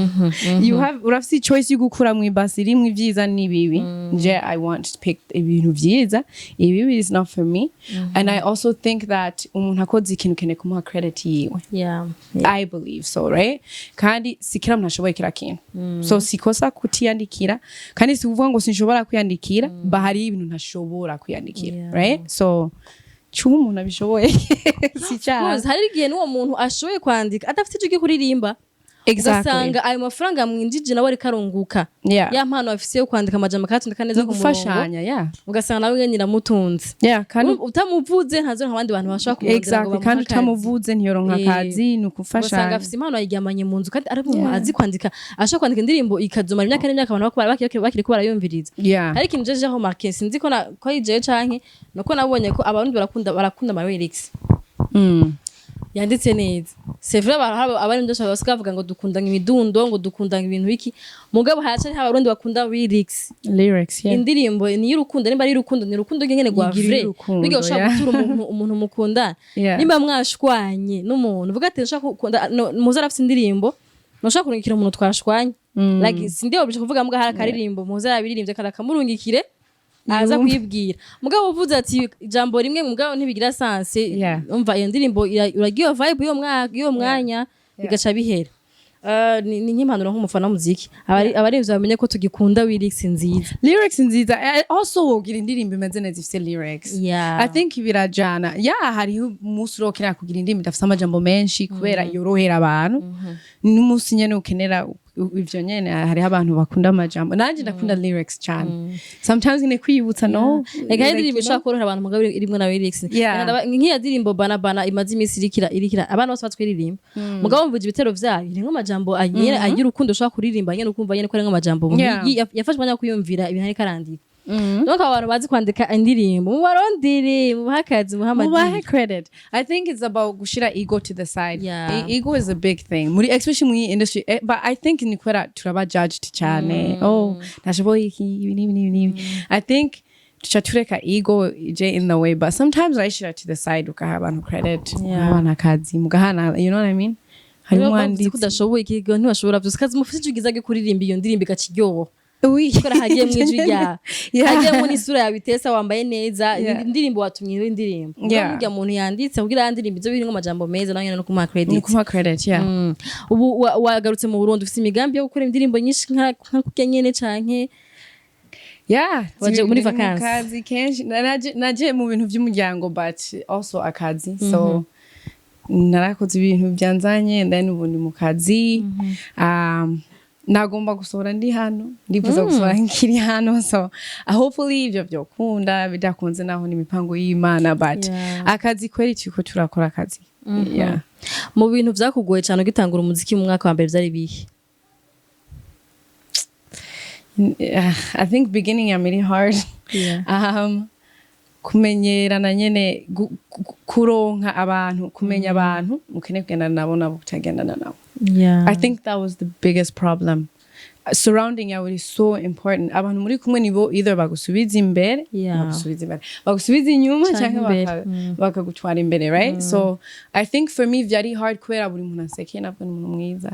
You have, urafise choice yo gukuramwo ibase irimwo ivyiza n'ibibi. Nje I want to pick ibintu vyiza, ibibi is not for me. And I also think that umuntu akoze ikintu keneye kumuha credit yiwe. I believe so, right? Kandi si kila muntu ashoboye kila kintu, so sikosa kutiyandikira, kandi si kuvuga ngo sinshobora kwiyandikira, ba hari ibintu ntashobora kwiyandikira, right? So cuba umuntu abishoboye si cyaha. Course, hari igihe n'uwo muntu ashoboye kwandika adafite ijwi ryo kuririmba, ugasanga ayo mafaranga mwinjije nawe ariko arunguka ya mpano afise yo kwandika amajambo akayatondeka neza Ni ku murongo, gufashanya, yeah. ugasanga nawe nyene iramutunze. Yeah, kandi Utamuvuze ntazo nk'abandi bantu bashobora kumurondera ngo bamuhe kandi akazi. utamuvuze ntiyoronka akazi, ni Ugasanga ukufashanya. afise impano ayiryamanye mu nzu, kandi ari umuntu azi kwandika, ashobora kwandika indirimbo ikazomara imyaka n'imyaka abantu bakiriko barayumviriza. Hari ikintu jeje aho marke, sinzi ko ko ari jewe canke nuko nabonye ko Abarundi barakunda ama lyrics yanditse neza. C'est vrai, Abarundi bose basigaye bavuga ngo dukunda imidundo, ngo dukunda ibintu biki, mugabo haraca Abarundi bakunda lyrics. Lyrics, yeah. Indirimbo ni y'urukundo, nimba ari urukundo, ni urukundo nyene rwa Yigira vrai, urukundo, biga ushaka gutura umuntu mukundana. Nimba mwashwanye n'umuntu, uvuga ati: "Nshaka gukunda no, muze arafise indirimbo ntushaka kurungikira umuntu twashwanye." Like, sindi obligé kuvuga, mbwa hari akaririmbo muze yarabiririmbye kandi akamurungikire aza Yumve. kwibwira. Mugabo uvuze ati ijambo rimwe mugabo ntibigira sens. Umva, iyo ndirimbo uragiye vibe y'uwo mwaka, y'uwo mwanya, bigaca bihera. Ni nk'impanuro nk'umufana w'umuziki. Abaririmbyi bamenye ko tugikunda lyrics nziza. Lyrics nziza. Also wogira indirimbo imeze neza ifise lyrics. I think birajana. Yeah, hariho umunsi urokenera kugira indirimbo idafise amajambo menshi kubera yorohera abantu, n'umunsi nyene ukenera Ivyo nyene, hariho abantu bakunda amajambo, nanje ndakunda lyrics cyane. Sometimes nyine kwiyibutsa, no. Reka hari indirimbo ishobora korohera abantu mugabo irimwo na lyrics. Yeah. Nk'iya ndirimbo Bana Bana imaze iminsi irikira abana bose batwiririmba, mugabo wumvije ibitero vyayo, irimwo amajambo nyene agira urukundo, ushobora kuririmba nyene ukumva nyene ko arimwo amajambo yafashe umwanya wo kwiyumvira ibintu ariko arandika. Donc abantu bazi kwandika indirimbo, mubarondere, mubahe akazi, mubahe Mubahe amadini. credit. I think it's about gushira ego to the side. Yeah. Ego is a big thing muri, especially muri industry. But I think ni kubera turaba judged cyane: "Oh, ntashoboye iki, ibi n'ibi n'ibi n'ibi." I think tuca tureka ego ije in the way, but sometimes urayishira to the side, ukaha abantu credit, ukaha abantu akazi, mugahana, you know what I mean? Hari Niba bavuze ko umwanditsi udashoboye ikigo, ntibashobora byose kazi, mufite ijwi ryiza ryo kuririmba, iyo ndirimbo igakiryoha Oui. kubera hagiyemwo ijwi ryawe, hagiyemwo n'isura yawe itesa, wambaye neza, indirimbo watumye iyo indirimbo. Mugabo burya muntu yanditse kugira ya ndirimbo izo birimwo amajambo meza, nawe nyene no kumuha Ni credit. kumuha credit, yeah. Ubu wagarutse mu Burundi, ufite imigambi yo gukora indirimbo nyinshi nka kurya nyene, canke Yeah. Waje muri Ndi mu vacances? kazi kenshi. Naje mu bintu by'umuryango, but also akazi. So narakoze ibintu byanzanye and then ubu ndi mu kazi. Nagomba gusohora ndi hano, ndifuza gusohora nkiri hano, so hopefully ivyo vyokunda. Bidakunze naho ni imipango y'Imana, but akazi kweri turiko turakora akazi, yeah. Mu bintu vyakugoye cane ugitangura umuziki mu mwaka wa mbere vyari bihe? I think beginning I'm really hard. Kumenyerana nyene, kuronka abantu, kumenya abantu ukeneye kugendana nabo nabo utagendana nabo. I think that was the biggest problem. Surrounding yawe is so important. Abantu muri kumwe nibo either bagusubiza imbere, bagusubiza imbere, bagusubiza inyuma, Canke canke imbere. Bakagutwara imbere, right? So I think for me vyari hard kubera buri muntu ansekeye nabwo ni umuntu mwiza,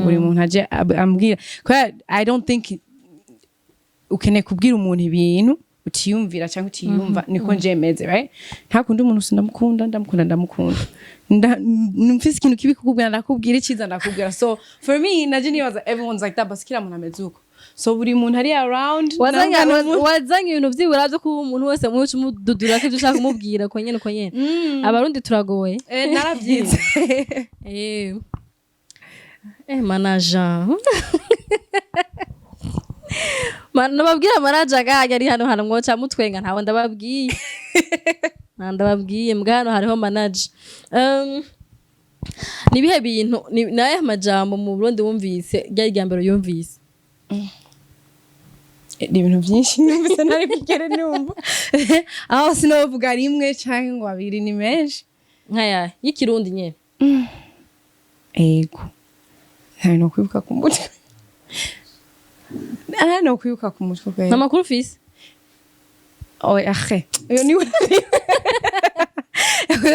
buri muntu aje ambwira, kubera I don't think ukeneye kubwira umuntu ibintu utiyumvira cyangwa utiyumva. Niko nje meze, right? Ntakunda umuntu sindamukunda, ndamukunda, ndamukunda. Mfise ikintu kibi kukubwira ndakubwira, iciza ndakubwira. So for me naje nibaza everyone's like that, but kila muntu ameze uko. So buri muntu ari around Wazanye navuga n'umuntu- wazanye ibintu vyibura vyo kuba umuntu wese muca umududura ko ivyo ushaka kumubwira uko nyene, uko nyene. Abarundi turagoye. Narabyize. Manager. Nababwira manager gahanya ari hano hano, mwoca mutwenga, ntawe ndababwiye. Nta ndababwiye mbwa hano hariho manager. Nibihe bintu naye majambo mu Burundi wumvise ryari rya mbere yumvise? Ni ibintu byinshi numvise ntari bwigere numva, aho sinovuga rimwe canke ngo abiri, ni menshi. Nkaya y'ikirundi nyene? Ego, nta no kwibuka ku mutwe, nta no kwibuka ku mutwe kweli. Nta makuru ufise? Oya, ahe, uyo ni uyo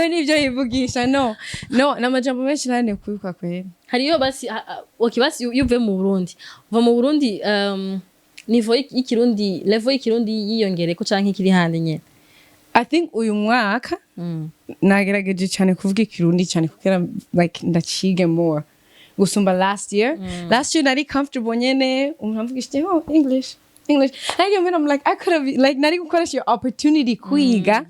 nivyo yivugisha. No, no, n'amajambo menshi nta no kwibuka kweli. Hariyo basi okay, basi iyo uvuye mu Burundi, uva mu Burundi, niveau y'ikirundi, level y'ikirundi yiyongereko canke ikiri handi nyene? I think uyu mwaka nagerageje cyane kuvuga ikirundi cyane kugira like ndacige more gusumba last year. Last year nari comfortable nyene, umuntu amvugishije: "Oh, English, English." Ariko mbere I'm like, I could have like nari gukoresha iyo opportunity kwiga.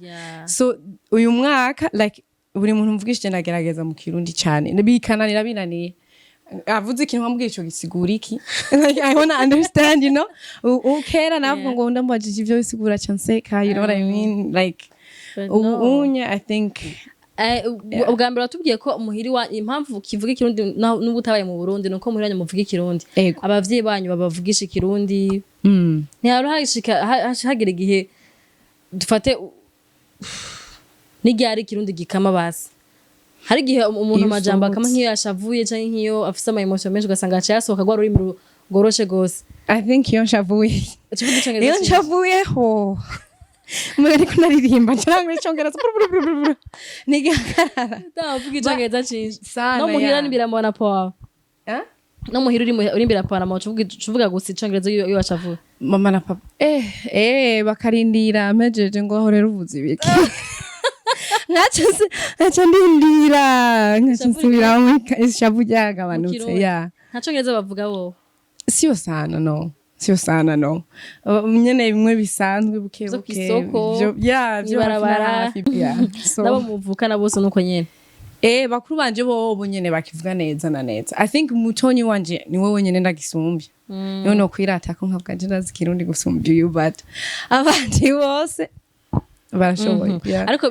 So uyu mwaka like buri muntu mvugishije ndagerageza mu kirundi cyane, bikananira, binaniye avuze ikintu nkamubwira ico gisigura iki, like I wanna understand. Kera navuga ngo ndamubajije ivyo bisigura ca nseka, you know what I mean? Like But ubu no. unye I think Ubwa mbere watubwiye ko muhiri wa impamvu kivuga ikirundi n'ubu utabaye mu Burundi nuko muhiri wanyu muvuga ikirundi. Ego. Abavyeyi banyu babavugisha ikirundi? Ntihari hashika hagera igihe dufate n'iryari ikirundi gikama? Basi hari igihe umuntu Iyo amajambo akama usohotse. nk'iyo yashavuye canke nk'iyo afise ama emotion menshi, ugasanga aciye asohoka rwa rurimi rworoshe gose. I think iyo nshavuye, Ukivuga icongereza iyo cinshi. nshavuye ho umuntu ariko naririmba ncarangura icongereza nigahagarara. Utavuga icongereza cinshi. Sana. No muhira Yeah. nibiramubona pawa. Eh? No muhira uri imbere ya pawa ucuvuga gusa icongereza iyo washavuye. Mama na papa bakarindira mpejeje ngo aho rero uvuze ibiki, nkaca ndindira, nkaca nsubiramo ishavu ryagabanutse. Kirundi. Ya. Nta congereza bavuga wowe? Sio sana, no, sio sana, no. Nyene bimwe bisanzwe buke Vyo buke. kw'isoko, ya, vyo hafi na mw'ibarabara. hafi, yeah. So Nabo muvukana bose nuko nyene? Bakuru banje bo nyene bakivuga neza na neza. I think mutonyi wanje niwe wenyene ndagisumbya, niwe no kwirata ko nkavuga nje ndazi Kirundi gusumbya uyu, but abandi bose barashoboye, yeah. Ariko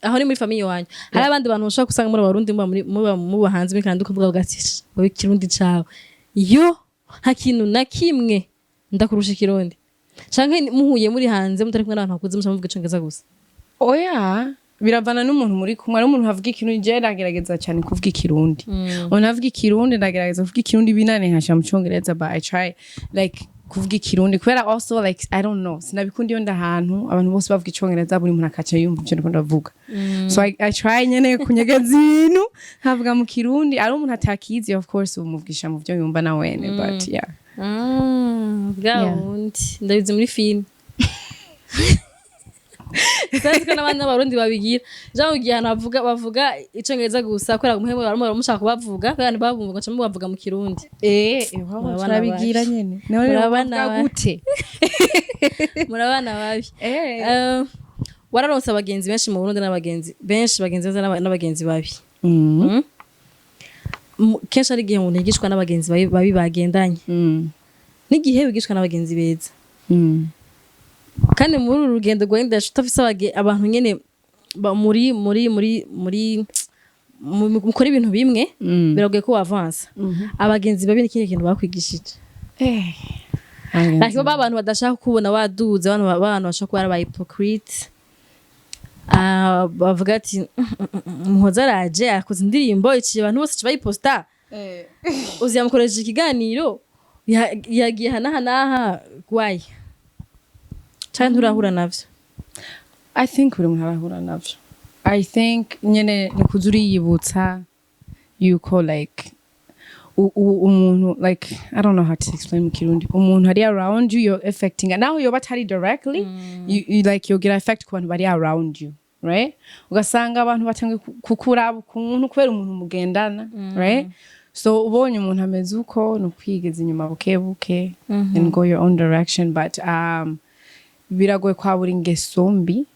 aho ni muri famille wanyu, hari abandi bantu bashobora gusanga muri Abarundi, muba muba hanze muri Canada, ukavuga ugati: "Wowe Ikirundi cawe yo nta kintu na kimwe, ndakurusha Ikirundi." Canke muhuye muri hanze mutari kumwe n'abantu bakuze, muca muvuga Icongereza gusa? Oya, biravana n'umuntu muri kumwe. Ari umuntu avuga Ikirundi, je ndagerageza cyane kuvuga Ikirundi. Umuntu avuga Ikirundi, ndagerageza kuvuga Ikirundi, binane nkashira mu Congereza, but I try like kuvuga Ikirundi kubera also like, I don't know, sinabikunda iyo ndahantu abantu bose bavuga Icongereza, buri muntu akaca yumva ivyo ndiko ndavuga. So I try nyene kunyegeza ibintu nkavuga mu Kirundi. Ari umuntu atakizi, of course umuvugisha mu vyo yumva na wene, but yeah. Bwa wundi ndabizi muri filime, sinzi ko n'abandi n'Abarundi babigira. Jean ugiye ahantu bavuga Icongereza gusa kubera umuhemu barimo baramushaka kubavuga kubera ntibabumva, gaca mubavuga mu Kirundi. Iwabo Murabana turabigira babi. nyene. None Murabana bavuga babi. gute? Muri abana babi. Wararonse abagenzi benshi mu Burundi, n'abagenzi benshi, bagenzi beza n'abagenzi babi. Kenshi ari igihe umuntu yigishwa n'abagenzi babi bagendanye, n'igihe wigishwa n'abagenzi beza. Kandi muri uru rugendo rwa industry utafise abantu nyene muri muri muri muri mukora ibintu bimwe, biragoye ko wavansa. Abagenzi babi ni ikindi kintu bakwigishije? Like ba bantu badashaka kubona waduze, abantu bashaka kuba ari aba hypocrite. Ah, bavuga ati: "Muhoza araje akoze indirimbo iciye abantu bose bayiposta, uzi yamukoresheje ikiganiro, yagiye aha n'aha n'aha." Wayi canke nturahura navyo? I think buri muntu arahura navyo. I think nyene ni kuza uriyibutsa yuko like umuntu, like, I don't know how to explain mu Kirundi, umuntu ari around you, you're affecting, naho yoba atari directly, you like yogira effect ku bantu bari around you, right? Ugasanga abantu batangiye kukuraba ukuntu kubera umuntu mugendana, right? So ubonye umuntu ameze uko, ni ukwigeza inyuma buke buke and go your own direction. But biragoye kwabura ingeso mbi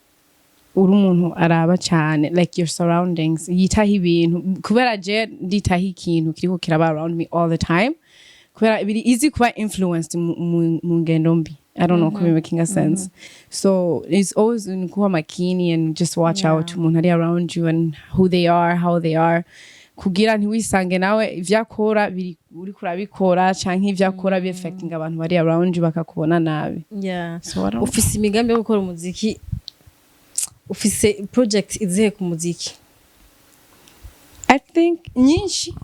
uri umuntu araba cyane like your surroundings, yitaho ibintu, kubera je nditaho ikintu kiriko kiraba around me all the time, kubera biri easy kuba influenced mu ngendo mbi. I don't know mm making a sense. So it's always ni kuba makini and just watch out umuntu ari around you and who they are, how they are, kugira ntiwisange nawe ivyo akora biri uriko urabikora, canke ivyo akora bi affecting abantu bari around you, bakakubona nabi. So I don't Ufise imigambi yo gukora umuziki? Ufise project izihe ku muziki? I think nyinshi,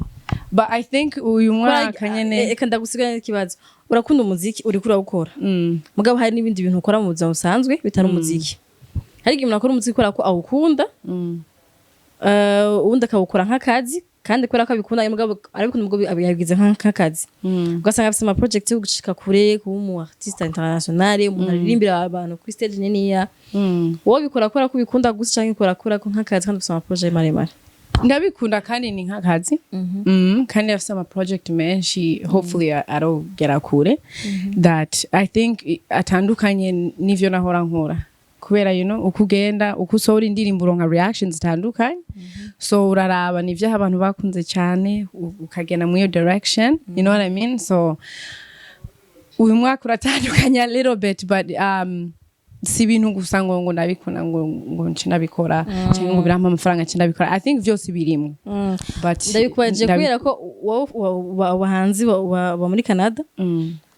but I think uyu mwaka nyene Eka ndagusigaye n'ikibazo. Urakunda umuziki, uriko urawukora, mugabo hari n'ibindi bintu ukora mu buzima busanzwe bitari umuziki. Hari igihe umuntu akora umuziki kubera ko awukunda, uwundi akawukora nk'akazi, kandi kubera ko abikunda, mugabo arabikunda, mugabo yabigize nk'akazi. Ugasanga afise ama project yo gushika kure, kuba umu artiste international, umuntu aririmbira abantu kuri stage niniya. Wowe bikora kubera ko ubikunda gusa, canke ukora kubera ko nk'akazi, kandi ufise ama projet maremare? Ndabikunda kandi ni nk'akazi. Kandi afise ama project menshi, hopefully arogera kure, that I think atandukanye n'ivyo nahora nkora, kubera uko ugenda, uko usohora indirimbo, uronka reactions zitandukanye. So uraraba nivyo abantu bakunze cyane, ukagenda muri iyo direction, you know what I mean? So uyu mwaka uratandukanye a little bit, but si ibintu gusa ngo ndabikunda ngo nce ndabikora, cyangwa ngo birampa amafaranga nce ndabikora. I think vyose birimwo, but Ndabikubajije kubera ko wowe abahanzi ba muri Canada,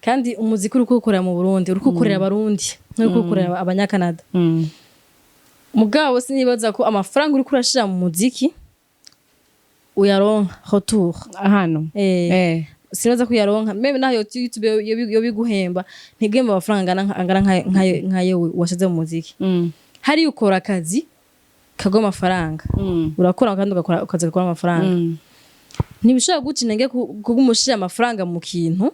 kandi umuziki uri kuwukorera mu Burundi, uri kuwukorera Abarundi, nturi kuwukorera Abanyakanada. Mugabo sinibaza ko amafaranga uriko urashira mu muziki uyaronka retour. Hano? Sinibaza ko uyaronka, même naho YouTube yo biguhemba, ntiguhemba amafaranga angana nkayo washize mu muziki. Hariya ukora akazi kaguha amafaranga. Urakora kandi ugakora akazi gakora amafaranga. Ntibishobora guca intege kuguma ushira amafaranga mu kintu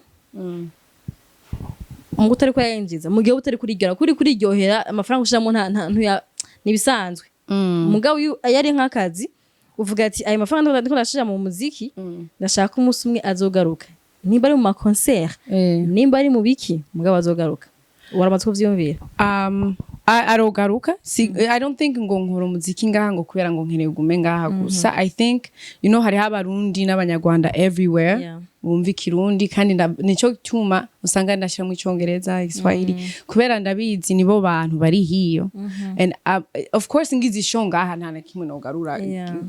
mu utari kuyinjiza, mu gihe utari kurigera kuri kuriryohera. Amafaranga ushiramo nta nta ntuya, nibisanzwe. Mugabo iyo ari nk'akazi, uvuga ati: "Ayo mafaranga ndiko ndashira mu muziki, ndashaka umunsi umwe azogaruka, nimba ari mu ma concert, nimba ari mu biki, mugabo azogaruka." Waramaze kuvyiyumvira? Arogaruka si, I don't think ngo nkora umuziki ngaha ngo kubera ngo nkeneye ugume ngaha gusa. I think hariho Abarundi n'Abanyarwanda everywhere bumva Ikirundi, kandi nico cyuma usanga ndashiramo Icongereza, Igiswahili, kubera ndabizi nibo bantu bari hiyo. And of course ngize ishow ngaha, nta na kimwe nogarura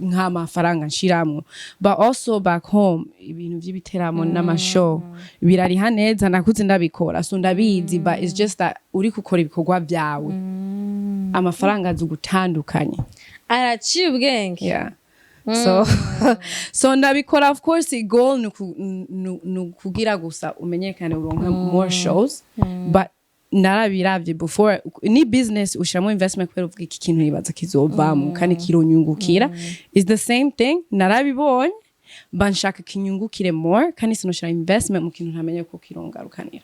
nk'amafaranga nshiramwo, but also back home ibintu vy'ibiteramo n'amashow birariha neza. Nakuze ndabikora, so ndabizi, but it's just that uri gukora ibikorwa vyawe, amafaranga azi gutandukanye. Araciye ubwenge. Yeah, so ndabikora. Of course goal ni ukugira gusa umenyekane, uronke more shows, but narabiravye before. Ni business, ushiramo investment kubera uvuga iki kintu nibaza kizovamo kandi kironyungukira. Is the same thing, narabibonye, mba nshaka kinyungukire more, kandi sinoshira investment mu kintu ntamenye ko kirongarukanira,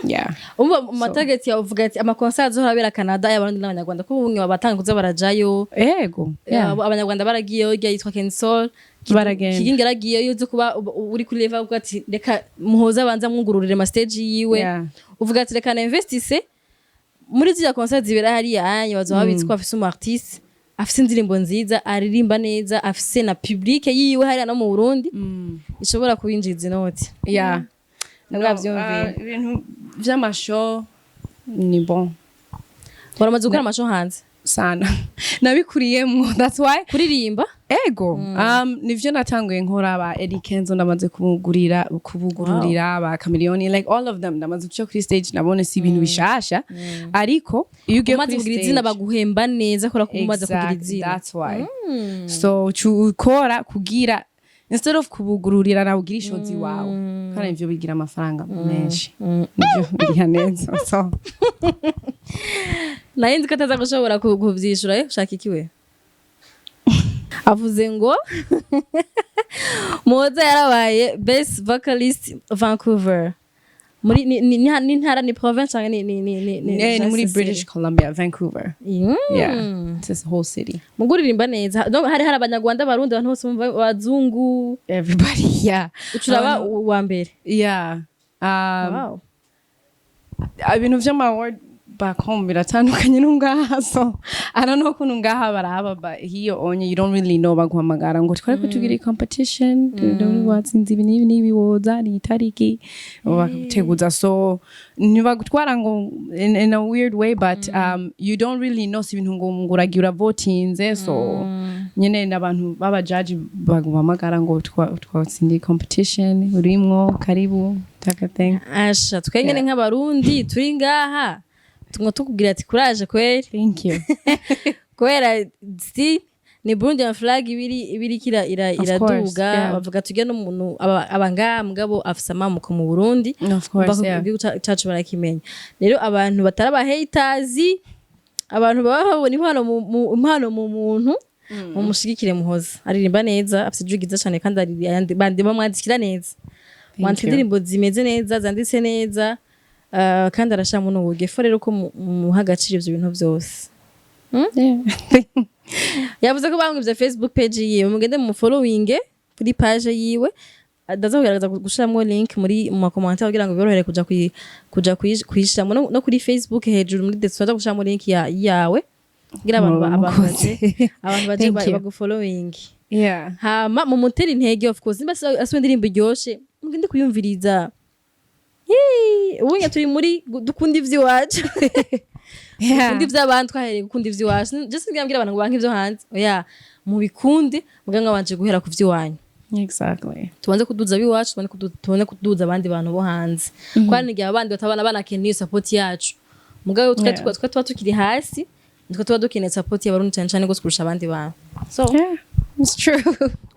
yeah. Umva, mu mategeko yawe uvuga ati amakonseri azohora abera Canada y'Abarundi n'Abanyarwanda, ko ubumwe batanga kuza barajayo. Ego, yeah. Abanyarwanda baragiyeyo, irya yitwa Kensol. Baragenda. Kigingi yaragiyeyo. Uzi kuba uri kuri level, uvuga ati reka Muhoza abanza mwugururire ama stage yiwe. Uvuga ati reka na investisse muri ziriya concert zibera hariya anye, bazoba babizi ko afise umu artiste afise indirimbo nziza, aririmba neza, afise na public yiwe hariya no mu Burundi ishobora kubinjiza inoti. No, Mwavyumviye. Ibintu vy'amashow ni bon. Baramaze gukora amashow hanze? Sana, nabikuriyemwo, that's why. Kuririmba? Ego, nivyo natanguye nkora. Ba Eddie Kenzo ndamaze kubugurira, kubugururira, ba Chameleone, like all of them ndamaze kuca kuri stage. Nabone si ibintu bishasha, ariko iyo ugiye Umaze kuri kugira izina, stage baguhemba neza kubera ko umaze kugira Exactly, izina. that's why. So ukora kugira instead of kubugururira, nawe ugira ishozi wawe, kandi ivyo bigira amafaranga menshi, nivyo biriha neza, so. Nari nzi ko ataza gushobora kuvyishura. Ushaka iki we? Avuze ngo Muhoza yarabaye best vocalist Vancouver muri ni ntara, ni province canke ni Ni muri city? British Columbia, Vancouver. Yeah, it's a whole city. Mugo uririmba neza. Donc hari Abanyarwanda, Abarundi, abantu bose bumva, abazungu. Everybody, yeah. Ucuraba uwa mbere. Yeah. Wow. Ibintu vy'ama award back home biratandukanye no ngaha, so I don't know ukuntu ngaha baraba, but hiyo onye you don't really know. Baguhamagara ngo twari kutugira competition, watsinze ibi n'ibi n'ibi, woza ni itariki, bakaguteguza. So ntibagutwara ngo in a weird way, but you don't really know. Si ibintu ngo uragiye uravotinze, so nyene n'abantu baba judge baguhamagara ngo twatsindiye competition, urimwo, karibu, type of thing. Asha, twe nyene nk'Abarundi turi ngaha tumwe tukubwira ati kuraje kweri. Thank you. Kubera si ni Burundian flag ibiri kira ira, Of iraduga. course, yeah. Bavuga tujya n'umuntu aba ngaha mugabo afise amamuko mu Burundi. Of course, yeah. Igihugu cacu barakimenya. Rero abantu batari aba haters, abantu baba babona impano mu muntu, mumushigikire. Muhoza aririmba neza, afise ijwi ryiza cane, kandi bandi bamwandikira neza, mwandika you. indirimbo zimeze neza, zanditse neza, kandi arashiramo n'ubugefu. Rero ko muha agaciro ivyo bintu vyose. Yeah. Yavuze ko bamwivye Facebook page yiwe. Mugende mu following kuri page yiwe. Ndaza kugerageza gushiramwo link muri mu macommentaires kugira ngo biborohere kuja kuyishiramwo no kuri Facebook hejuru muri description. Ndaza gushiramo link yawe kugira abantu Murakoze. baje Thank you. bagufollowing. Yeah. Hama mumutere intege. Of course nimba asiwe indirimbo iryoshe, mugende kuyumviriza. Yee, ubunya turi muri dukunda ivy'iwacu. Dukunda ivy'abandi, twahereye gukunda ivy'iwacu. Je singira mbwira abantu ngo banke ivyo hanze, oya, mubikunde muga mwabanje guhera ku vy'iwanyu. Tubanze kuduza abiwacu, tubone kuduza abandi bantu bo hanze, kuko hari n'igihe abandi batabana banakeneye support yacu, mugabo twe twe tuba tukiri hasi, nitwe tuba dukeneye support y'Abarundi cyane cyane gose kurusha abandi bantu, so. Yeah, it's true.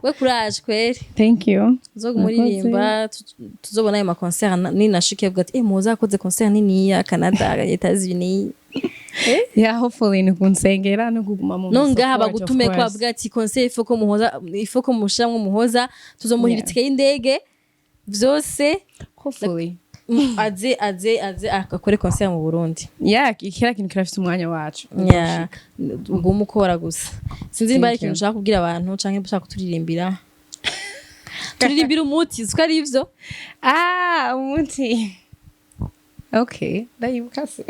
We courage kweri. Thank you. Uzoguma uririmba, tuzobona ayo maconcert ninashike avuga ati muza akoze concert niniya Canada, Etats-Unis. Yeah, hopefully ni kunsengera no kuguma mu No ngaha support, of bagutume ko course. bavuga ati concert ifo ko Muhoza, ifo ko mushiramwo Muhoza, tuzomuha itike y'indege vyose. Hopefully. Aze akore concert mu Burundi. Yeah, kila kintu kirafite umwanya wacu. Yeah, ugume ukora gusa. Sinzi nimba hari Thank you. ikintu ushaka kubwira abantu canke ushaka kuturirimbira. Turirimbira umuti, siko ari ivyo? Ah, umuti. Okay, ndayibuka se.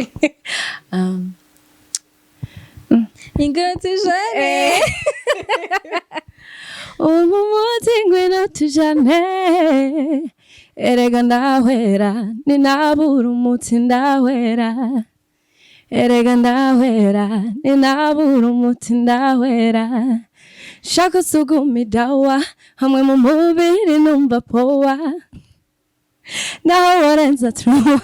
Ingo tujane. Umumuti, ngwino tujane. Erega ndahwera, ninabura umuti ndahwera. Erega ndahwera, ninabura umuti ndahwera. Shaka usuguma idawa hamwe mu mubiri, numva powa naho warenza truwa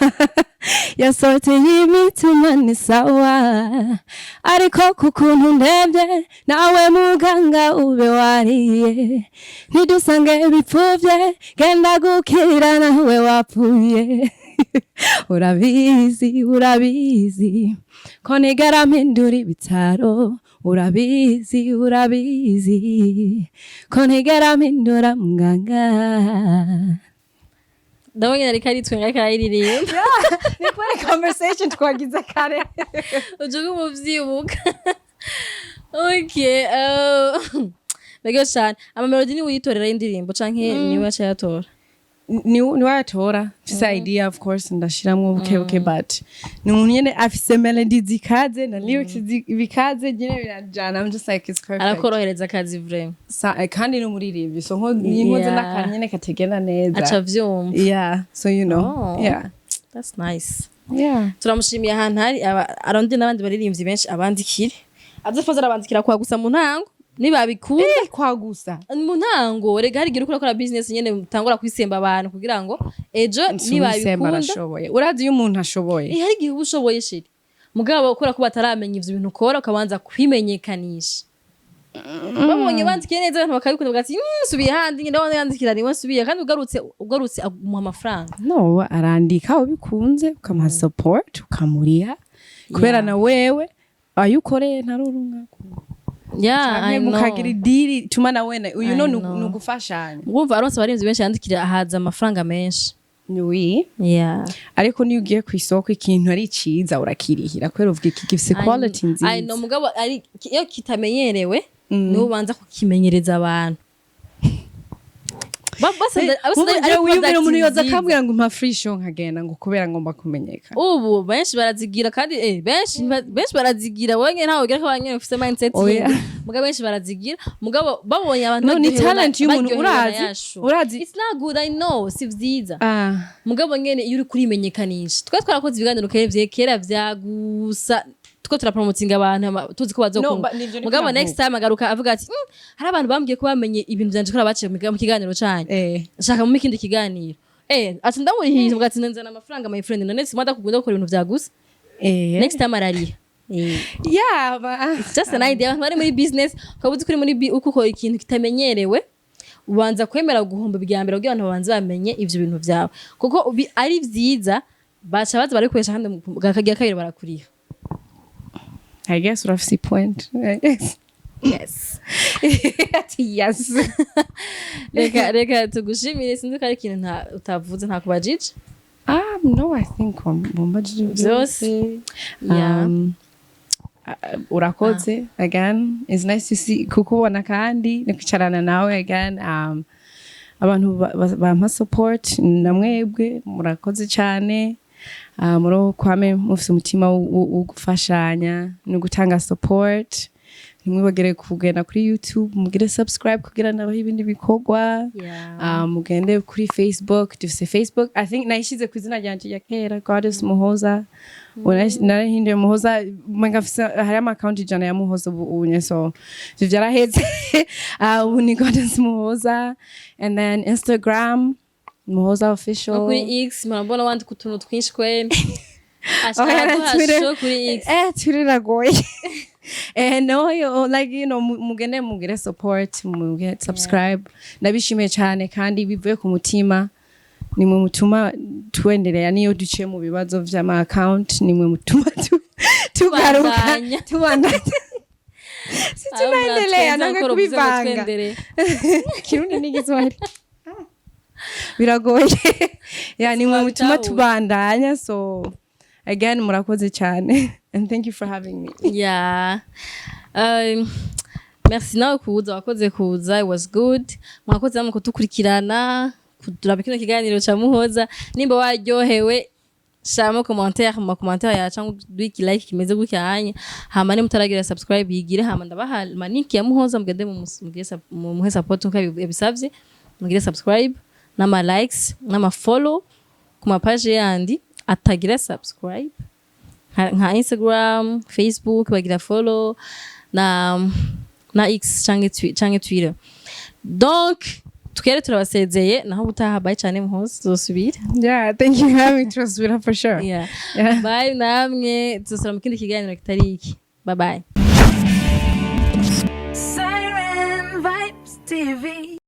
yasorte y'imitima ni sawa. Ariko ku kuntu ndebye nawe muganga ube wariye, ntidusange bipfuvye, genda gukira nawe wapfuye. Urabizi, urabizi ko nigera mpindura ibitaro. Urabizi, urabizi ko ntigera mpindura muganga. Ndabonye ariko aritwenga, ariko arayiririmba. Ni kubera conversation twagize kare. Uje umuvyibuka. Okay, mbega cane ama melody ni witorera y'indirimbo canke niwe aca yatora? Ni wayatora. Mfise idea, of course, ndashiramwo buke buke, but ni umuntu nyene afise melody zikaze na lyrics bikaze nyene, birajana. I'm just like, it's perfect. Arakorohereza akazi vraiment. Kandi ni umuririmbyi, so nko ninkoze n'akantu nyene kategenda neza, aca avyumva. Yeah, so you know. Oh. Yeah. That's nice. Yeah. Turamushimiye ahantu hari arundi n'abandi baririmbyi benshi abandikire, azofaza arabandikira kwa gusa mu ntango nibabikunda. Kwa gusa. Mu ntango rega hari igihe uriko urakora business nyene, utangura kwisemba abantu kugira ngo ejo Niba nibabikunda. Arashoboye, urazi iyo umuntu ashoboye. Hari igihe uba ushoboye, chérie, mugabo ukora ko bataramenya ivyo bintu ukora, ukabanza kwimenyekanisha. Babonye bandikiye neza, abantu bakabikunda, bagati "Subiye handi nyine ndabona yandikira, niwe nsubiye." Kandi ugarutse umuha amafaranga. No, arandika ubikunze, ukamuha support, ukamuriha kubera na wewe ayo ukoreye ntarurunga. Yeah, I Canke know. mukagira i deal tuma na wene uyu I no know. ni ugufashanya. Wumva aronse abarinzi benshi yandikira, ahaza amafaranga menshi. Oui. Ariko niyo ugiye ku isoko, ikintu ari ciza urakirihira kubera uvuga iki gifise quality I nziza. know, mugabo ari iyo kitamenyerewe niwe ubanza kukimenyereza abantu. Nk'ubu Ari wiyumvira umuntu yoza product nziza. akambwira ngo mpa free show, nkagenda ngo kubera ngomba kumenyekana. Ubu benshi barazigira kandi benshi barazigira. Wowe nyene ntawe ugira ko abanyene ufise mindset Oya. yindi. Mugabo benshi barazigira, mugabo babonye abantu No, ni baryohewe talent y'umuntu, baryohewe na urazi, ya show. urazi. It's not good, I know, si vyiza. Ah. Mugabo nyene iyo uri kurimenyekanisha, twe twarakoze ibiganiro kera kera vya gusa two turapromotinga abantu tuzi ko No, bazokunda. but nivyo niko Mugabo navuga. next time agaruka avuga ati hari abantu bambwiye ko bamenye ibintu vyanje ko baciye mu kiganiro canyu, shaka mu ikindi kiganiro." Ati ndamurihiye, mvuga ati nzana amafaranga, my friend. None simwada kugunda gukora ibintu vya gusa. Next time arariha. Yeah, but Just an idea. Abantu bari muri business, ukaba uzi ko uri muri uko ukora ikintu kitamenyerewe, ubanza kwemera guhomba bya mbere kugira abantu babanze bamenye ivyo bintu vyawe, kuko ari vyiza baca baza barabikoresha, kandi bwa kagira kabiri barakuriha. I guess urafise point. I guess. Yes. Ati yes. Reka tugushimire. Sinzi ko ari ikintu utavuze ntakubajije. Ah, no, I think mumbajije Vyose. Yeah. Urakoze again. It's nice to see, kukubona kandi no kwicarana nawe again. Abantu bampa support namwebwe murakoze cyane. Muri kwame mufise umutima wo gufashanya no gutanga support. Ntimwibagire kugenda kuri YouTube, mugire subscribe kugira nabaho ibindi bikorwa. Mugende kuri Facebook, dufise Facebook. I think nayishize ku izina ryanje rya kera, Goddess Muhoza. Ubu narahinduye Muhoza, umenga mfise hari ama account 100 ya Muhoza ubu unye, so ivyo vyaraheze. Ubu ni Goddess Muhoza, and then Instagram Muhoza Official. No kuri X murabona wandika utuntu twinshi kweli. Oya, na Ashaka Twitter. show kuri X. Twitter iragoye. No, yo, like, mugende mugire support, mugire subscribe. Ndabishimiye cyane kandi bivuye ku mutima. Nimwe mutuma twendelea niyo duciye mu bibazo vy'ama account, nimwe mutuma tugaruka. Tubandanya. Tubandanya. Si tunaendelea, nanga kubivanga. Kirundi n'igiswahili biragoye. Yeah, nimwe mutuma tubandanya, so again murakoze cyane and thank you for having me. Yeah. Merci nawe kuza, wakoze kuza, it was good. Mwakoze namwe kudukurikirana, kuturaba kino kiganiro ca Muhoza. Nimba waryohewe, Shiramo commentaire mu commentaire ya cyangwa duhe like kimeze gutya hanya. Hama ni mutaragira subscribe, yigire. Hama ndabaha ma link ya Muhoza, mugende mumuhe support nkuko yabisavye, mugire subscribe n'ama likes n'ama follow ku ma page yandi atagira subscribe, nka Instagram, Facebook, bagira follow na X canke Twitter. Donc twere turabasezeye, naho ubutaha. Bye cyane Muhoza, tuzosubira. Yeah, thank you for having me. Trust for sure. Yeah. Yeah. Bye namwe, tuzosubira mu kindi kiganiro kitari iki. Bye bye.